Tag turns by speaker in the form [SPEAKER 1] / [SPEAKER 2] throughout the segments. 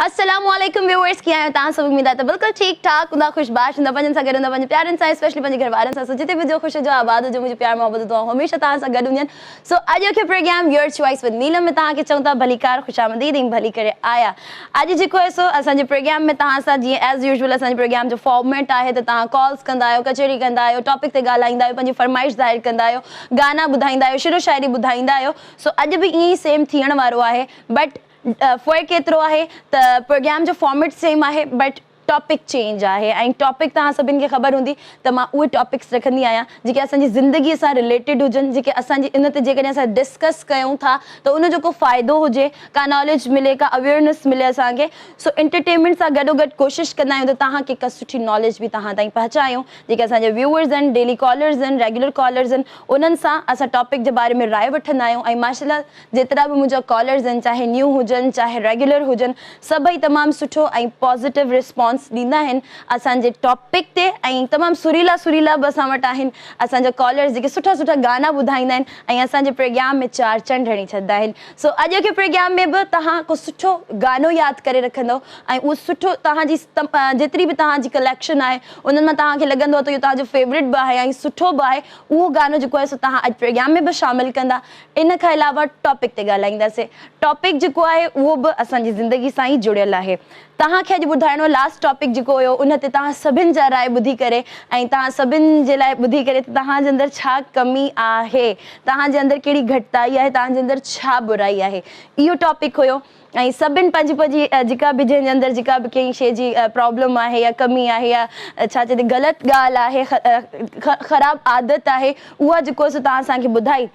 [SPEAKER 1] السلام عليڪم ويوئرس ڪيئن آهيو توهان سڀ اميد آهي ته بلڪل ٺيڪ ٺاڪ هوندا خوش باش هوندا پنهنجن سان گڏ هوندا پنهنجي پيارن سان اسپيشلي پنهنجي گهر وارن سان سو جتي به هجو خوش هجو آباد هجو منهنجو پيار محبت دعائون هميشه توهان سان گڏ هونديون آهن سو اڄوڪي programme your choice with Neelam ۾ توهان کي چئون ٿا ڀليڪار خوش آمديد ۽ ڀلي ڪري آيا اڄ جيڪو آهي سو اسان جي پروگرام ۾ توهان سان جيئن ايز يوزول اسان جي پروگرام جو فارميٽ آهي ته توهان ڪالز ڪندا آهيو ڪچهري ڪندا آهيو ٽاپڪ تي ڳالهائيندا آهيو پنهنجي فرمائش ظاهر ڪندا آهيو گانا ٻڌائيندا آهيو شعر و شاعري ٻڌائيندا آهيو سو اڄ به ائين ئي سيم ٿيڻ وارو آهي بٽ فرق ايترو آهي ته پروگرام جو فارميٽ سيم آهي بٽ ٽاپڪ چينج آهي ۽ ٽاپڪ توهان سڀن کي خبر هوندي ته مان اهي ٽاپڪس رکندي آهيان جيڪي اسان جي زندگي سان رليٽيڊ هجن جيڪي اسان جي ان تي جيڪڏهن اسان ڊسڪس ڪيون ٿا ته ان جو ڪو فائدو هجي ڪا ناليج ملي ڪا اويئرنس ملي اسان کي سو انٽرٽينمينٽ سان گڏو گڏ ڪوشش ڪندا آهيون ته توهان کي ڪا سٺي ناليج به توهان تائين پهچايون جيڪي اسان جا ويوئرز آهن ڊيلي ڪالرز آهن ريگيولر ڪالرز آهن انهن سان اسان ٽاپڪ جي باري ۾ راء وٺندا آهيون ۽ ماشاء الله جيترا به منهنجا ڪالرز آهن چاهي نيو هجن چاهي ريگيولر هجن سڀئي تمام سٺو ۽ پازيٽو رسپانس ڏيندا آهن اسان جي ٽاپڪ تي ۽ تمام سريلا سريلا به اسان وٽ آهن اسان جا ڪالرز جيڪي سٺا سٺا گانا ٻڌائيندا آهن ۽ اسان جي پروگرام ۾ چار چنڊ هڻي ڇڏندا آهن سو اڄوڪي پروگرام ۾ به توهان ڪو سٺو گانو ياد ڪري رکندو ۽ اهو سٺو توهان جي جيتري به توهان جي ڪليڪشن آهي انهن مان توهان کي لڳندو آهي ته اهو توهان جو فيورٽ به آهي ۽ سٺو به آهي اهو گانو جيڪو آهي سو توهان اڄ پروگرام ۾ به شامل ڪندا ان کان علاوه ٽاپڪ تي ڳالهائينداسين. ٽاپڪ جيڪو آهي اهو به اسان جي زندگي سان ئي جڙيل آهي. توهان کي اڄ ٻڌائڻو لاسٽ ٽاپڪ جيڪو هيو ان تي توهان سڀن جا راء ٻڌي ڪري ۽ توهان سڀن جي لاء ٻڌي ڪري ته توهان جي اندر ڇا ڪمي آهي توهان جي اندر ڪهڙي گهٽتائي آهي توهان جي اندر ڇا برائي آهي اهو ٽاپڪ هيو ۽ سڀن پنهنجي پنهنجي جيڪا به جنهن جي اندر جيڪا به ڪنهن شيء جي پرابلم آهي يا ڪمي آهي يا ڇا چئجي غلط ڳالهه آهي خراب عادت آهي اها جيڪو سو توهان اسان کي ٻڌائي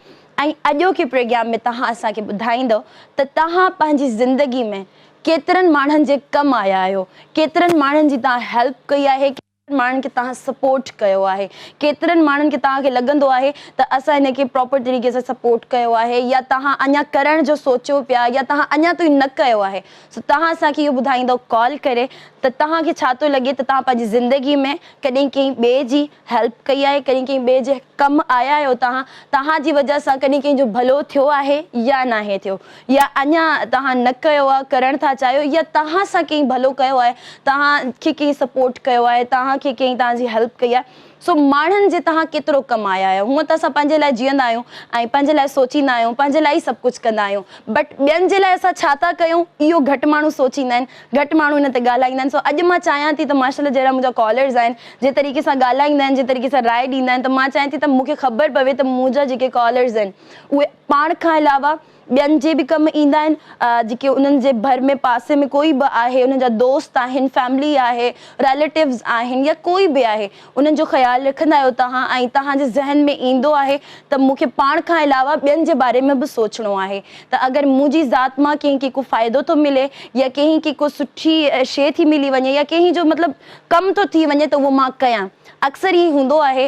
[SPEAKER 1] ۽ اڄوڪي پروگرام ۾ توهان اسان کي ٻڌائيندؤ ته توهان پنهنجي زندگي ۾ ڪيترن ماڻهن جي ڪم آيا آهيو، ڪيترن ماڻهن جي توهان هيلپ ڪئي آهي، ڪيترن ماڻهن کي توهان سپورٽ ڪيو آهي، ڪيترن ماڻهن کي توهان کي لڳندو آهي ته اسان هن کي پراپر طريقي سان سپورٽ ڪيو آهي يا توهان اڃا ڪرڻ جو سوچيو پيا يا توهان اڃا تائين نه ڪيو آهي سو توهان اسان کي اهو ٻڌائيندؤ ڪال ڪري ته توهان کي ڇا ٿو لڳي ته توهان پنهنجي زندگي ۾ ڪڏهن ڪنهن ٻئي جي هيلپ ڪئي آهي ڪڏهن ڪنهن ٻئي جي ڪم آيا آهيو توهان توهان جي وجه سان ڪڏهن ڪنهن جو ڀلو ٿيو آهي يا ناهي ٿيو يا اڃا توهان نه ڪيو آهي ڪرڻ ٿا چاهيو يا توهان سان ڪنهن ڀلو ڪيو آهي توهان کي ڪنهن سپورٽ ڪيو آهي توهان کي ڪنهن توهان جي هيلپ ڪئي آهي سو ماڻهن جي توهان ڪيترو ڪم آيا آهيو هونئن ته اسان پنهنجي لاء جيئندا آهيون ۽ پنهنجي لاء سوچيندا آهيون پنهنجي لاء ئي سڀ ڪجهه ڪندا آهيون بٽ ٻين جي لاء اسان ڇا ٿا ڪيون اهو گهٽ ماڻهو سوچيندا آهن گهٽ ماڻهو ان تي ڳالهائيندا آهن سو اڄ مان چاهيان ٿي ته ماشاء الله جهڙا منهنجا ڪالرز آهن جنهن طريقي سان ڳالهائيندا آهن جنهن طريقي سان راء ڏيندا آهن ته مان چاهيان ٿي ته مون کي خبر پوي ته منهنجا جيڪي ڪالرز آهن اهي پاڻ کان علاوه ٻين جي به ڪم ايندا آهن جيڪي انهن جي ڀر ۾ پاسي ۾ ڪوئي به آهي انهن جا دوست آهن فيملي آهي ريليٽوز آهن يا ڪوئي به آهي انهن جو خيال رکندا آهيو توهان ۽ توهان جي ذهن ۾ ايندو آهي ته مون کي پاڻ کان علاوه ٻين جي باري ۾ به سوچڻو آهي ته اگر منهنجي ذات مان ڪنهن کي ڪو فائدو ٿو ملي يا ڪنهن کي ڪو سٺي شيء ٿي ملي وڃي يا ڪنهن جو مطلب ڪم ٿو ٿي وڃي ته اهو مان ڪيان اڪثر ائين هوندو آهي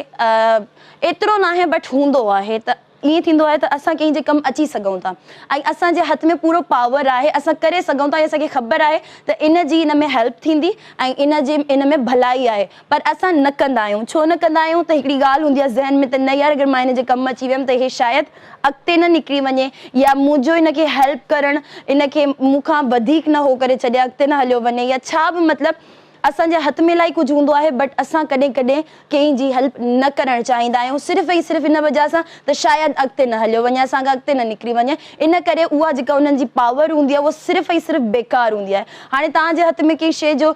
[SPEAKER 1] ايترو ناهي بٽ هوندو آهي ته ائين ٿيندو آهي ته اسان ڪنهن جي ڪم اچي سگهون ٿا ۽ اسان جي هٿ ۾ پورو پاور آهي اسان ڪري سگهون ٿا ۽ اسان کي خبر آهي ته ان جي ان ۾ هيلپ ٿيندي ۽ ان جي ان ۾ ڀلائي آهي پر اسان نه ڪندا آهيون ڇو نه ڪندا آهيون ته هڪڙي ڳالهه هوندي آهي ذهن ۾ ته نه يار اگر مان ان جي ڪم اچي ويم ته هي شايد اڳتي نه نڪري وڃي يا منهنجو ان کي هيلپ ڪرڻ ان کي مون کان وڌيڪ نه هو ڪري ڇڏي اڳتي نه هليو وڃي يا ڇا به مطلب اسان جي هٿ ۾ الائي ڪجهه هوندو آهي بٽ اسان ڪڏهن ڪڏهن ڪنهن جي هيلپ نه ڪرڻ چاهيندا آهيون صرف ۽ صرف ان وجه سان ته شايد اڳتي نه هليو وڃي اسان کان اڳتي نه نڪري وڃي ان ڪري اها جيڪا انهن جي پاور هوندي آهي اها صرف ۽ صرف بيڪار هوندي آهي هاڻي توهان جي هٿ ۾ ڪنهن شيء جو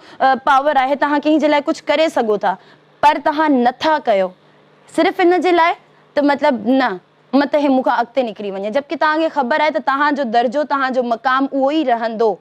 [SPEAKER 1] پاور آهي توهان ڪنهن جي لاء ڪجهه ڪري سگهو ٿا پر توهان نٿا ڪيو صرف ان جي لاء ته مطلب نه مت هي مون کان اڳتي نڪري وڃي جبڪه توهان کي خبر آهي ته توهان جو درجو توهان جو مقام اهو ئي رهندو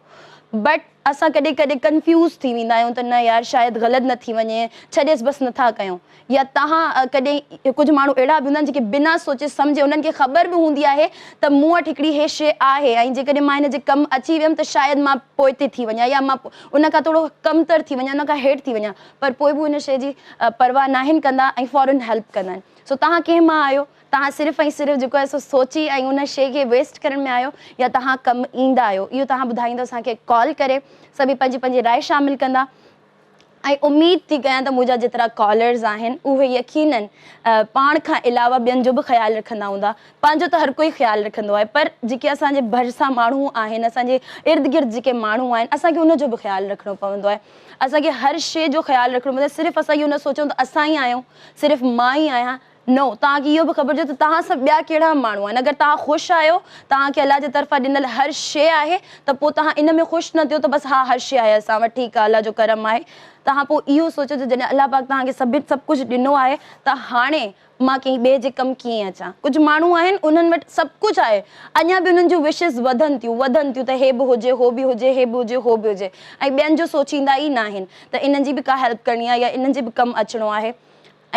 [SPEAKER 1] بٽ اسان ڪڏهن ڪڏهن ڪنفيوز ٿي ويندا آهيون ته نه يار شايد غلط نه ٿي وڃي ڇڏيس بس نٿا ڪيون يا توهان ڪڏهن ڪجهه ماڻهو اهڙا به هوندا آهن جيڪي بنا سوچي سمجهي انهن کي خبر به هوندي آهي ته مون وٽ هڪڙي هي شيء آهي ۽ جيڪڏهن مان هن جي ڪم اچي ويم ته شايد مان پوئتي ٿي وڃان يا مان ان کان ٿورو ڪمتر ٿي وڃان ان کان هيٺ ٿي وڃان پر پوء به ان شيء جي پرواهه ناهن ڪندا ۽ فورن هيلپ ڪندا آهن سو توهان ڪنهن مان آهيو؟ توهان صرف ۽ صرف جيڪو آهي سو سوچي ۽ ان شيء کي ويسٽ ڪرڻ ۾ آهيو يا توهان ڪم ايندا آهيو؟ اهو توهان ٻڌائيندو اسان کي ڪال ڪري سڀئي پنهنجي پنهنجي راء شامل ڪندا. ۽ اميد ٿي ڪيان ته منهنجا جيترا ڪالرز آهن اهي يقينن پاڻ کان علاوه ٻين جو به خيال رکندا هوندا. پنهنجو ته هر ڪوئي خيال رکندو آهي پر جيڪي اسان جي ڀرسان ماڻهو آهن اسان جي ارد گرد جيڪي ماڻهو آهن اسان کي ان جو به خيال رکڻو پوندو آهي. اسان کي هر شيء جو خيال رکڻو پوندو آهي صرف اسان اهو نه سوچون ته اسان ئي آهيون صرف مان ئي آهيان نو، توهان کي اهو به خبر هجي ته توهان سان ٻيا ڪهڙا ماڻهو آهن. اگر توهان خوش آهيو، توهان کي الله جي طرفان ڏنل هر شيء آهي ته پوء توهان ان ۾ خوش نه ٿيو ته بس ها هر شيء آهي اسان وٽ ٺيڪ آهي الله جو ڪرم آهي. توهان پوء اهو سوچو ته جڏهن الله پاڪ توهان کي سڀ سڀ ڪجهه ڏنو آهي ته هاڻي مان ڪنهن ٻئي جي ڪم ڪيئن اچان. ڪجهه ماڻهو آهن انهن وٽ سڀ ڪجهه آهي اڃا به انهن جون وشز وڌن ٿيون وڌن ٿيون ته هي به هجي هو به هجي هي به هجي هو به هجي ۽ ٻين جو سوچيندا ئي ناهن ته انهن جي به ڪا هيلپ ڪرڻي آهي يا انهن جي به ڪم اچڻو آهي.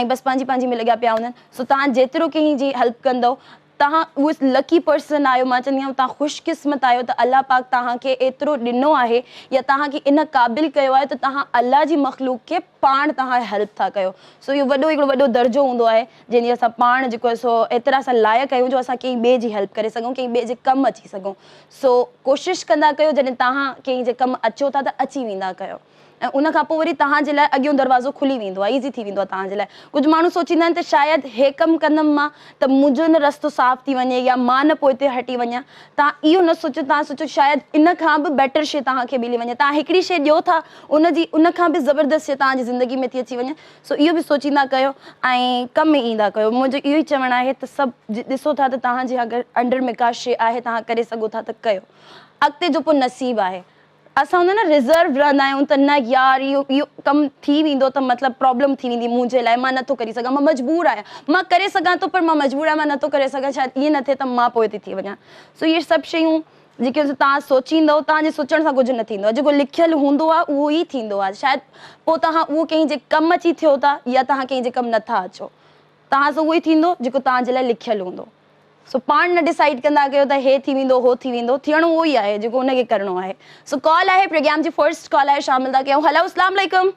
[SPEAKER 1] ۽ بس پنهنجي پنهنجي ۾ لڳيا پيا هوندا آهن سو توهان جيترو ڪنهن جي هيلپ ڪندؤ توهان اهي لڪي پرسن آهيو مان چوندي آهيان توهان خوش قسمت آهيو ته الله پاڪ توهان کي ايترو ڏنو آهي يا توهان کي ان قابل ڪيو آهي ته توهان الله جي مخلوق کي پاڻ توهان هيلپ ٿا ڪيو سو اهو وڏو هڪڙو وڏو درجو هوندو آهي جنهن جي اسان پاڻ جيڪو آهي سو ايترا اسان لائق آهيون جو اسان ڪنهن ٻئي جي هيلپ ڪري سگهون ڪنهن ٻئي جي ڪم اچي سگهون سو ڪوشش ڪندا ڪيو جڏهن توهان ڪنهن جي ڪم اچو ٿا ته اچي ويندا ڪيو. ۽ ان کان پوء وري توهان جي لاء اڳيون دروازو کلي ويندو آهي، ايزي ٿي ويندو آهي توهان جي لاء. ڪجهه ماڻهو سوچيندا آهن ته شايد هي ڪم ڪندم مان ته منهنجو نه رستو صاف ٿي وڃي يا مان نه پوئتي هٽي وڃان. توهان اهو نه سوچيو، توهان سوچيو شايد ان کان به بيٽر شيء توهان کي ملي وڃي. توهان هڪڙي شيء ڏيو ٿا ان جي ان کان به زبردست شيء توهان جي زندگي ۾ ٿي اچي وڃي. سو اهو به سوچيندا ڪيو ۽ ڪم ايندا ڪيو. منهنجو اهو ئي چوڻ آهي ته سڀ ڏسو ٿا ته توهان جي اگر انڊر ۾ ڪا شيء آهي توهان ڪري سگهو ٿا ته ڪيو. اڳتي جو پوء نصيب آهي. اسان هوندا نه ريزرو رهندا آهيون ته نه يار اهو اهو ڪم ٿي ويندو ته مطلب پرابلم ٿي ويندي منهنجي لاء مان نٿو ڪري سگهان مان مجبور آهيان مان ڪري سگهان ٿو پر مان مجبور آهيان مان نٿو ڪري سگهان شايد ائين نه ٿئي ته مان پوئتي ٿي وڃان سو اهي سڀ شيون جيڪي توهان سوچيندو توهان جي سوچڻ سان ڪجهه نه ٿيندو آهي جيڪو لکيل هوندو آهي اهو ئي ٿيندو آهي شايد پوء توهان اهو ڪنهن جي ڪم اچي ٿيو ٿا يا توهان ڪنهن جي ڪم نٿا اچو توهان سان اهو ئي ٿيندو جيڪو توهان جي لاء لکيل هوندو. سو پاڻ نه ڊسائيڊ ڪندا ڪيو ته هي ٿي ويندو هو ٿي ويندو ٿيڻو اهو ئي آهي جيڪو ان کي ڪرڻو آهي سو ڪال آهي پروگرام جي فرسٽ ڪال آهي شامل ٿا ڪيون هلو اسلام عليڪم.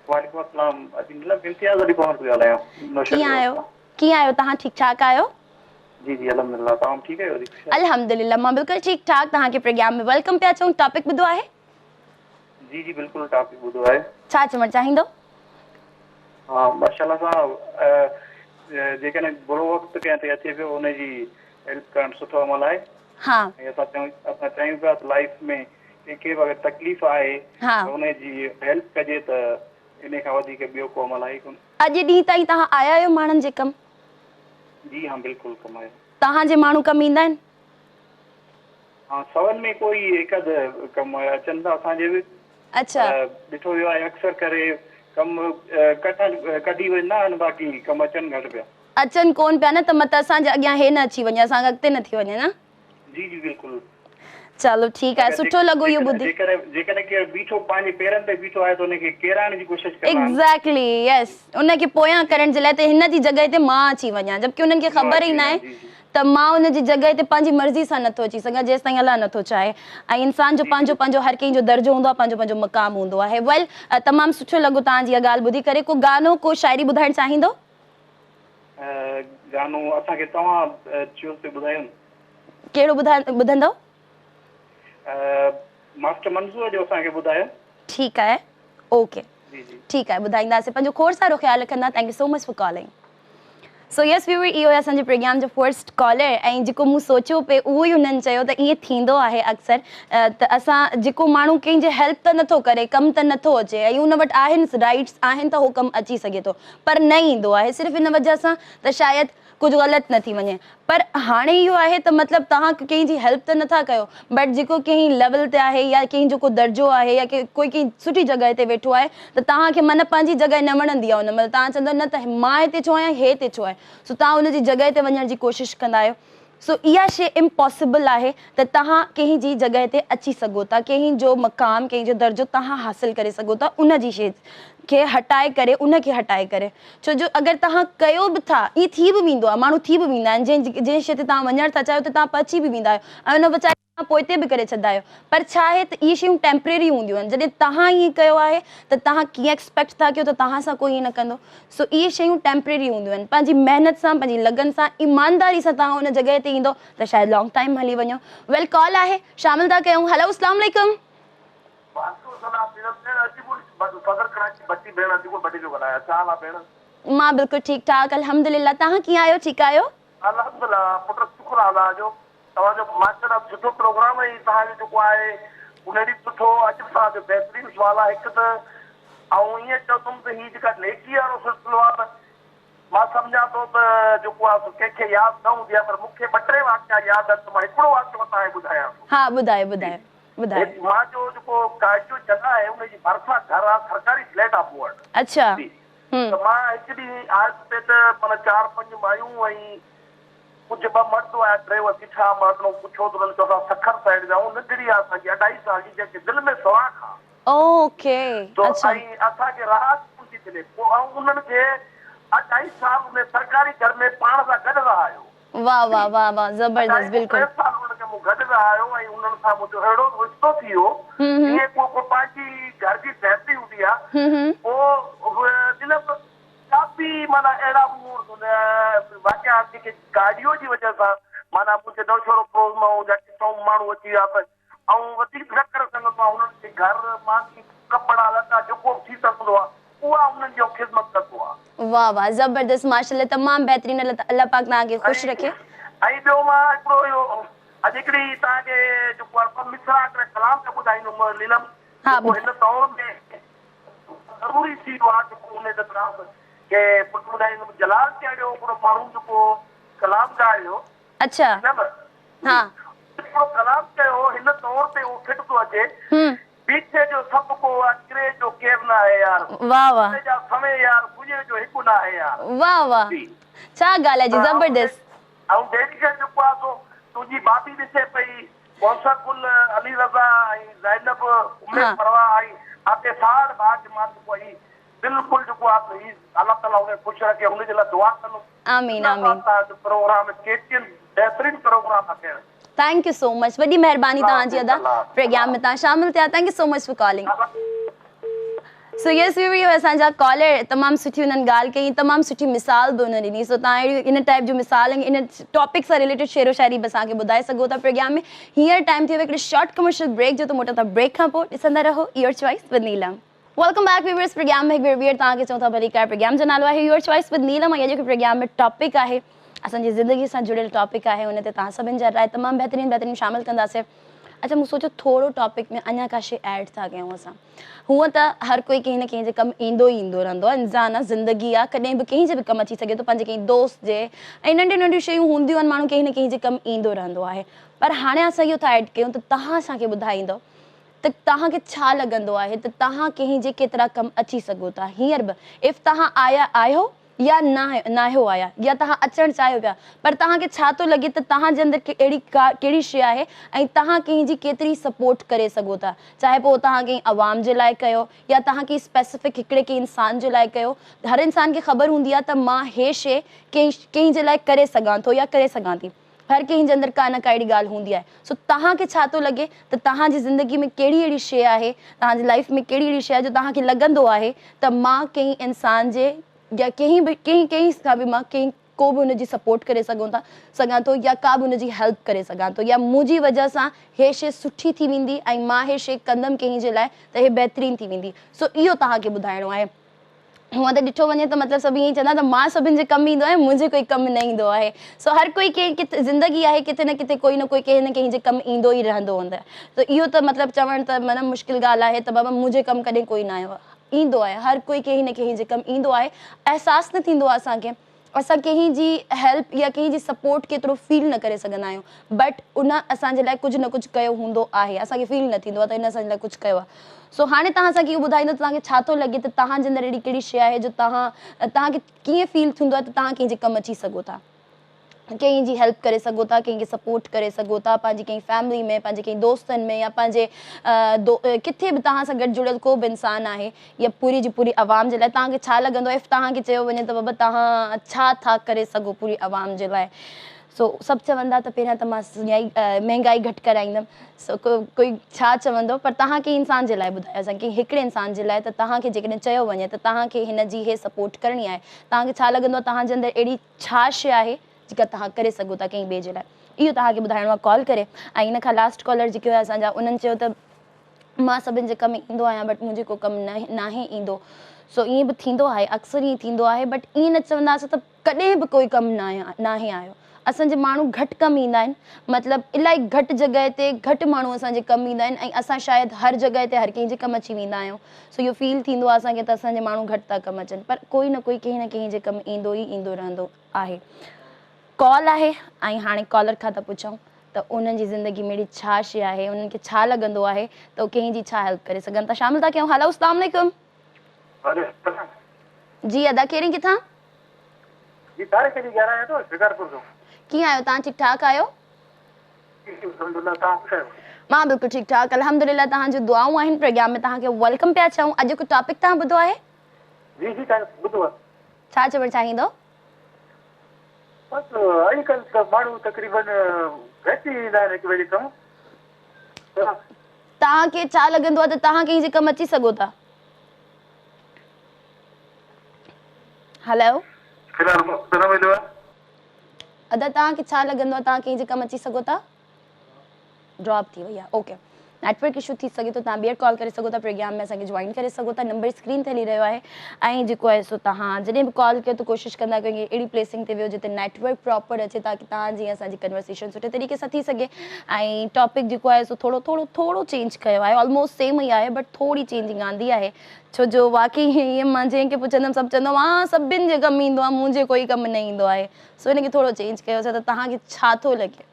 [SPEAKER 2] وعليڪم السلام اڄ مطلب امتياز علي پنهور ٿو ڳالهايان
[SPEAKER 1] ڪيئن آهيو ڪيئن آهيو توهان ٺيڪ ٺاڪ آهيو.
[SPEAKER 2] جي جي الحمدلله توهان ٺيڪ آهيو جي
[SPEAKER 1] الحمدلله مان بلڪل ٺيڪ ٺاڪ توهان کي پروگرام ۾ welcome پيا چئون ٽاپڪ ٻڌو آهي.
[SPEAKER 2] جي جي بلڪل ٽاپڪ ٻڌو آهي.
[SPEAKER 1] ڇا چوڻ چاهيندو.
[SPEAKER 2] ها ماشاءالله سان جيڪڏهن برو وقت ڪنهن تي اچي پيو ان جي هيلپ ڪرڻ سٺو عمل آهي.
[SPEAKER 1] ها.
[SPEAKER 2] ۽ اسان چئون اسان چاهيون پيا ته لائيف ۾ ڪنهن کي به اگر تڪليف آهي ته ان جي هيلپ ڪجي ته ان کان وڌيڪ ٻيو ڪو عمل آهي ئي ڪونه.
[SPEAKER 1] اڄ ڏينهن تائين توهان آيا آهيو ماڻهن جي ڪم؟
[SPEAKER 2] جي ها بلڪل ڪم آيا.
[SPEAKER 1] توهان جي ماڻهو ڪم ايندا آهن؟
[SPEAKER 2] ها سون ۾ ڪوئي هڪ اڌ ڪم اچن ٿا اسان جي به.
[SPEAKER 1] اڇا.
[SPEAKER 2] پر ڏٺو ويو آهي اڪثر ڪري ڪم ڪڍڻ ڪڍي ويندا آهن باقي ڪم اچن گهٽ پيا.
[SPEAKER 1] اچن ڪون پيا نه ته مت اسان جي اڳيان هي نه اچي وڃي اسان کان اڳتي نه ٿي وڃي نه.
[SPEAKER 2] جي جي بلڪل.
[SPEAKER 1] چلو ٺيڪ آهي سٺو لڳو اهو ٻڌي.
[SPEAKER 2] جيڪڏهن جيڪڏهن ڪير بيٺو پنهنجي پيرن تي بيٺو آهي ته ان کي ڪيرائڻ جي ڪوشش ڪندا آهن.
[SPEAKER 1] ايگزيڪٽلي يس ان کي پويان ڪرڻ جي لاء ته هن جي جڳهه تي مان اچي وڃان جبڪه انهن کي خبر ئي ناهي ته مان ان جي جڳهه تي پنهنجي مرضي سان نٿو اچي سگهان جيستائين الله نٿو چاهي ۽ انسان جو پنهنجو پنهنجو هر ڪنهن جو درجو هوندو آهي پنهنجو پنهنجو مقام هوندو آهي ويل تمام سٺو لڳو توهان جي اها ڳالهه ٻڌي ڪري ڪو گانو ڪو شاعري ٻڌائڻ چاهيندو؟
[SPEAKER 2] گانو اسان کي توهان چيو تي ٻڌايو نه.
[SPEAKER 1] ڪهڙو ٻڌندو؟
[SPEAKER 2] ماسٽر منظور جو اسان کي ٻڌايو.
[SPEAKER 1] ٺيڪ آهي اوڪي ٺيڪ آهي ٻڌائينداسين پنهنجو کوڙ سارو خيال رکندا thank you so much for calling so yes viewer اهو آهي اسان جي پروگرام جو فرسٽ ڪالر ۽ جيڪو مون سوچيو پئي اهو ئي انهن چيو ته ائين ٿيندو آهي اڪثر ته اسان جيڪو ماڻهو ڪنهن جي هيلپ ته نٿو ڪري ڪم ته نٿو اچي ۽ ان وٽ آهن رائٽس آهن ته هو ڪم اچي سگهي ٿو پر نه ايندو آهي صرف ان وجه سان ته شايد ڪجهه غلط نه ٿي وڃي پر هاڻي اهو آهي ته مطلب توهان ڪنهن جي هيلپ ته نٿا ڪيو بٽ جيڪو ڪنهن ليول تي آهي يا ڪنهن جو ڪو درجو آهي يا ڪوئي ڪنهن سٺي جڳهه تي ويٺو آهي ته توهان کي من پنهنجي جڳهه نه وڻندي آهي ان مهل توهان چوندو نه ته مان هتي ڇو آهيان هي هتي ڇو آهي سو توهان ان جي جڳهه تي وڃڻ جي ڪوشش ڪندا آهيو سو اها شيء امپاسبل آهي ته توهان ڪنهن جي جڳهه تي اچي سگهو ٿا، ڪنهن جو مقام، ڪنهن جو درجو توهان حاصل ڪري سگهو ٿا ان جي شيء کي هٽائي ڪري، ان کي هٽائي ڪري. ڇو جو اگر توهان ڪيو به ٿا، ائين ٿي به ويندو آهي، ماڻهو ٿي به ويندا آهن، جنهن جنهن شيء تي توهان وڃڻ ٿا چاهيو اتي توهان پهچي به ويندا آهيو ۽ ان ويچاري کي توهان پوئتي به ڪري ڇڏندا آهيو. پر ڇا آهي ته اهي شيون ٽيمپريري هونديون آهن، جڏهن توهان ائين ڪيو آهي ته توهان ڪيئن ايڪسپيڪٽ ٿا ڪيو ته توهان سان ڪوئي ائين نه ڪندو. سو اهي شيون ٽيمپريري هونديون آهن. پنهنجي محنت سان، پنهنجي لگن سان، ايمانداري سان توهان ان جڳهه تي ايندو ته شايد لانگ ٽائيم هلي وڃو. ويل ڪال آهي، شامل ٿا ڪيون. هلو اسلام عليڪم.
[SPEAKER 2] وعليڪم.
[SPEAKER 1] مان بلڪل ٺيڪ ٺاڪ الحمدلله توهان ڪيئن آهيو ٺيڪ آهيو؟
[SPEAKER 3] الحمدلله پٽ شڪر آ الله جو توهان جو ماشاءالله سٺو پروگرام ۽ توهان جو جيڪو آهي ان ڏينهن سٺو اڄ به توهان جو بهترين سوال آهي هڪ ته آئون ائين چوندم ته هي جيڪا نيڪي وارو سلسلو آهي نه مان سمجهان ٿو ته جيڪو آهي سو ڪنهن کي ياد نه هوندي آهي پر مون کي ٻه ٽي واقعا ياد آهن ته مان هڪڙو واقعو توهان کي ٻڌايان ٿو.
[SPEAKER 1] ها ٻڌايو ٻڌايو ٻڌايو.
[SPEAKER 3] مان جو جيڪو ڪاٽيو جڳهه آهي ان جي ڀرسان گهر آهي سرڪاري فليٽ آهي مون وٽ.
[SPEAKER 1] اڇا.
[SPEAKER 3] جي ته مان هڪ ڏينهن آيس اتي ته معنيٰ چار پنج مايون ۽ ڪجهه ٻه مرد هيا ٽي اچي ڇا مان انهن کان پڇيو ته انهن چيو اسان سکر سائيڊ جا آهيون ننڍڙي آهي اسان جي اڍائي سال جي جنهن کي دل ۾ سوراخ آهي.
[SPEAKER 1] اوڪي
[SPEAKER 3] تو
[SPEAKER 1] اڇا.
[SPEAKER 3] ۽ اسان کي راحت ڪونه ٿي ملي پوء آئون انهن کي اڍائي سال انهي سرڪاري گهر ۾ پاڻ سان گڏ رهايو.
[SPEAKER 1] واه واه واه واه
[SPEAKER 3] زبردست
[SPEAKER 1] اڍائي
[SPEAKER 3] بلڪل. ٽي سال انهن کي مون گڏ رهايو ۽ انهن سان منهنجو اهڙو رشتو ٿي ويو جيئن ڪو ڪو پنهنجي گهر جي فيملي هوندي آهي پوء ڏنم ڪافي معنيٰ اهڙا مون واقعا آهن جيڪي گاڏيو جي وجه سان معنيٰ منهنجي نوشهرو فيروز مان جا ڪٿان ماڻهو اچي ويا ته آئون وڌيڪ نه ڪري سگهندو آهيان انهن کي گهر ماني ڪپڙا لٽا جيڪو به ٿي سگهندو آهي اها انهن جي خدمت ڪندو آهيان.
[SPEAKER 1] واه واه زبردست ماشاءالله تمام بهترين الله پاڪ توهان کي خوش رکي.
[SPEAKER 3] ۽ ٻيو مان هڪڙو اهو اڄ هڪڙي توهان کي جيڪو آهي ٻه مصرع هڪڙي ڪلام جا ٻڌائيندم نيلم جيڪو هن دور ۾ ضروري ٿي ويو آهي جيڪو ان تي توهان کي پٽ ٻڌائيندم جلال چانڊيو هڪڙو ماڻهو جيڪو ڪلام ڳايو
[SPEAKER 1] اڇا ها.
[SPEAKER 3] هڪڙو ڪلام چيو هو هن طور تي اهو فٽ ٿو اچي بيٺي جو سڀ ڪو آ ڪري جو ڪير نه آهي يار
[SPEAKER 1] واه واه.
[SPEAKER 3] ڪري جا سوين يار پڄي جو هڪ نه آهي يار.
[SPEAKER 1] واه واه ڇا ڳالهه آهي جي زبردست.
[SPEAKER 3] ۽ ڊيڊيڪيٽ جيڪو آ سو تنهنجي ڀاڀي ڏسي پئي ڪوثر گل علي رضا ۽ زينب ام فروا ۽ آتي ساڙ ڀاء کي مان جيڪو هي بلڪل جيڪو آ هي الله تعالي هن کي خوش رکي هن جي لاء دعا ڪندم.
[SPEAKER 1] آمين آمين.
[SPEAKER 3] پروگرام ڪي ٽي اين بهترين پروگرام آ ڀيڻ.
[SPEAKER 1] Thank you so much وڏي مهرباني توهان جي ادا پروگرام ۾ توهان شامل ٿيا thank you so much for calling. So yes viewer اسان جا ڪالر تمام سٺي انهن ڳالهه ڪئي تمام سٺي مثال به انهن ڏني سو توهان اهڙي ان ٽائپ جون مثال ۽ ان ٽاپڪ سان رليٽيڊ شعر و شاعري به اسان کي ٻڌائي سگهو ٿا پروگرام ۾ هينئر ٽائيم ٿي ويو هڪڙي شارٽ ڪمرشل بريڪ جو ته موٽون ٿا بريڪ کان پوء ڏسندا رهو your choice with Neelam. Welcome back viewers programme ۾ هڪ ڀيرو ٻيهر توهان کي چئون ٿا ڀليڪار پروگرام جو نالو آهي your choice with Neelam ۽ اڄوڪي پروگرام ۾ ٽاپڪ آهي اسان جي زندگي سان جڙيل ٽاپڪ آهي ان تي توهان سڀن جا راء تمام بهترين بهترين شامل ڪنداسين اڇا مون سوچيو ٿورو ٽاپڪ ۾ اڃا ڪا شي ايڊ ٿا ڪيون اسان هونء ته هر ڪوئي ڪنهن نه ڪنهن جي ڪم ايندو ئي ايندو رهندو آهي انسان آهي زندگي آهي ڪڏهن به ڪنهن جي به ڪم اچي سگهي ٿو پنهنجي ڪنهن دوست جي ۽ ننڍيون ننڍيون شيون هونديون آهن ماڻهو ڪنهن نه ڪنهن جي ڪم ايندو رهندو آهي پر هاڻي اسان اهو ٿا ايڊ ڪيون ته توهان اسان کي ٻڌائيندو ته توهان کي ڇا لڳندو آهي ته توهان ڪنهن جي ڪيترا ڪم اچي سگهو ٿا هينئر به if توهان آيا آهيو يا ناهيو آيا يا توهان اچڻ چاهيو پيا پر توهان کي ڇا ٿو لڳي ته توهان جي اندر اهڙي ڪا ڪهڙي شيء آهي ۽ توهان ڪنهن جي ڪيتري سپورٽ ڪري سگهو ٿا چاهي پوء توهان ڪنهن عوام جي لاء ڪيو يا توهان ڪنهن اسپيسفڪ هڪڙي ڪنهن انسان جي لاء ڪيو هر انسان کي خبر هوندي آهي ته مان هي شيء ڪنهن ڪنهن جي لاء ڪري سگهان ٿو يا ڪري سگهان ٿي. هر ڪنهن جي اندر ڪا نه ڪا اهڙي ڳالهه هوندي آهي. سو توهان کي ڇا ٿو لڳي ته توهان جي زندگي ۾ ڪهڙي اهڙي شيء آهي، توهان جي لائيف ۾ ڪهڙي اهڙي شيء آهي جو توهان کي لڳندو آهي ته مان ڪنهن انسان جي يا ڪنهن به ڪنهن ڪنهن سان به مان ڪنهن ڪو به ان جي سپورٽ ڪري سگهون ٿا سگهان ٿو يا ڪا به ان جي هيلپ ڪري سگهان ٿو يا منهنجي وجه سان هي شيء سٺي ٿي ويندي ۽ مان هي شيء ڪندم ڪنهن جي لاء ته هي بهترين ٿي ويندي. سو اهو توهان کي ٻڌائڻو آهي. هونئن ته ڏٺو وڃي ته مطلب سڀ ائين ئي چوندا ته مان سڀن جي ڪم ايندو آهيان منهنجي ڪوئي ڪم نه ايندو آهي سو هر ڪوئي ڪنهن ڪٿي زندگي آهي ڪٿي نه ڪٿي ڪوئي نه ڪوئي ڪنهن نه ڪنهن جي ڪم ايندو ئي رهندو هوندو ته اهو ته مطلب چوڻ ته معنيٰ مشڪل ڳالهه آهي ته بابا منهنجي ڪم ڪڏهن ڪوئي نه آيو آهي ايندو آهي هر ڪوئي ڪنهن نه ڪنهن جي ڪم ايندو آهي احساس نه ٿيندو آهي اسان کي اسان ڪنهن جي هيلپ يا ڪنهن جي سپورٽ ڪيترو فيل نه ڪري سگهندا آهيون بٽ ان اسان جي لاء ڪجهه نه ڪجهه ڪيو هوندو آهي اسان کي فيل نه ٿيندو آهي ته ان اسان جي لاء ڪجهه ڪيو آهي سو هاڻي توهان اسان کي اهو ٻڌائيندو ته توهان کي ڇا ٿو لڳي ته توهان جي اندر اهڙي ڪهڙي شيء آهي جو توهان توهان کي ڪيئن فيل ٿيندو آهي ته توهان ڪنهن جي ڪم اچي سگهو ٿا ڪنهن جي هيلپ ڪري سگهو ٿا ڪنهن کي سپورٽ ڪري سگهو ٿا پنهنجي ڪنهن فيملي ۾ پنهنجي ڪنهن دوستن ۾ يا پنهنجي ڪٿي به توهان سان گڏ جڙيل ڪو به انسان آهي يا پوري جي پوري عوام جي لاء توهان کي ڇا لڳندو آهي if توهان کي چيو وڃي ته بابا توهان ڇا ٿا ڪري سگهو پوري عوام جي لاء سو سڀ چوندا ته پهريان ته مان سڃائي مهنگائي گهٽ ڪرائيندم سو ڪوئي ڇا چوندو پر توهان ڪنهن انسان جي لاء ٻڌايو اسان ڪنهن هڪڙي انسان جي لاء ته توهان کي جيڪڏهن چيو وڃي ته توهان کي هن جي هي سپورٽ ڪرڻي آهي توهان کي ڇا لڳندو آهي توهان جي اندر اهڙي ڇا شيء آهي جيڪا توهان ڪري سگهو ٿا ڪنهن ٻئي جي لاء اهو توهان کي ٻڌائڻو آهي ڪال ڪري ۽ ان کان لاسٽ ڪالر جيڪي هيا اسان جا انهن چيو ته مان سڀن جي ڪم ايندو آهيان بٽ منهنجي ڪو ڪم ناهي ايندو سو ائين به ٿيندو آهي اڪثر ائين ٿيندو آهي بٽ ائين نه چونداسين ته ڪڏهن به ڪوئي ڪم ناهي آيو اسان جي ماڻهو گهٽ ڪم ايندا آهن مطلب الاهي گهٽ جڳهه تي گهٽ ماڻهو اسان جي ڪم ايندا آهن ۽ اسان شايد هر جڳهه تي هر ڪنهن جي ڪم اچي ويندا آهيون سو اهو فيل ٿيندو آهي اسان کي ته اسان جي ماڻهو گهٽ ٿا ڪم اچن پر ڪوئي نه ڪوئي ڪنهن نه ڪنهن جي ڪم ايندو ئي ايندو رهندو آهي. ڪال آهي ۽ هاڻي ڪالر کان ٿا پڇون ته انهن جي زندگي ۾ اهڙي ڇا شي آهي انهن کي ڇا لڳندو آهي ته هو ڪنهن جي ڇا هيلپ ڪري سگهن ٿا شامل ٿا ڪيون هلو اسلام عليڪم.
[SPEAKER 2] وعليڪم السلام.
[SPEAKER 1] جي ادا ڪير ۽ ڪٿان.
[SPEAKER 2] جي طارق علي ڳالهايان ٿو شڪارپور کان.
[SPEAKER 1] ڪيئن آهيو توهان ٺيڪ ٺاڪ آهيو.
[SPEAKER 2] جي جي الحمدلله توهان خوش آهيو.
[SPEAKER 1] مان بلڪل ٺيڪ ٺاڪ الحمدلله توهان جون دعائون آهن پروگرام ۾ توهان کي welcome پيا چئون اڄوڪو ٽاپڪ توهان ٻڌو آهي.
[SPEAKER 2] جي جي توهان ٻڌو آهي.
[SPEAKER 1] ڇا چوڻ چاهيندو.
[SPEAKER 2] بس اڄڪلهه ته ماڻهو تقريبن گهٽ ئي ايندا آهن هڪ ٻئي جي ڪم.
[SPEAKER 1] توهان کي ڇا لڳندو آهي ته توهان ڪنهن جي ڪم اچي سگهو ٿا؟ هلو.
[SPEAKER 2] في الحال موقعو ته نه مليو آهي.
[SPEAKER 1] ادا توهان کي ڇا لڳندو آهي توهان ڪنهن جي ڪم اچي سگهو ٿا؟ ڊراپ ٿي وئي آهي اوڪي نيٽورڪ اشو ٿي سگهي ٿو توهان ٻيهر ڪال ڪري سگهو ٿا پروگرام ۾ اسان کي جوائن ڪري سگهو ٿا نمبر اسڪرين تي هلي رهيو آهي ۽ جيڪو آهي سو توهان جڏهن به ڪال ڪيو ته ڪوشش ڪندا ڪيو ڪي اهڙي پليسنگ تي ويهو جتي نيٽورڪ پراپر اچي تاڪي توهان جي اسان جي ڪنورسيشن سٺي طريقي سان ٿي سگهي ۽ ٽاپڪ جيڪو آهي سو ٿورو ٿورو ٿورو چينج ڪيو آهي آلموسٽ سيم ئي آهي بٽ ٿوري چينجنگ آندي آهي ڇو جو واقعي ائين مان جنهن کي پڇندم سڀ چوندو ها سڀن جي ڪم ايندو آهي منهنجي ڪوئي ڪم نه ايندو آهي سو ان کي ٿورو چينج ڪيوسي ته توهان کي ڇا ٿو لڳي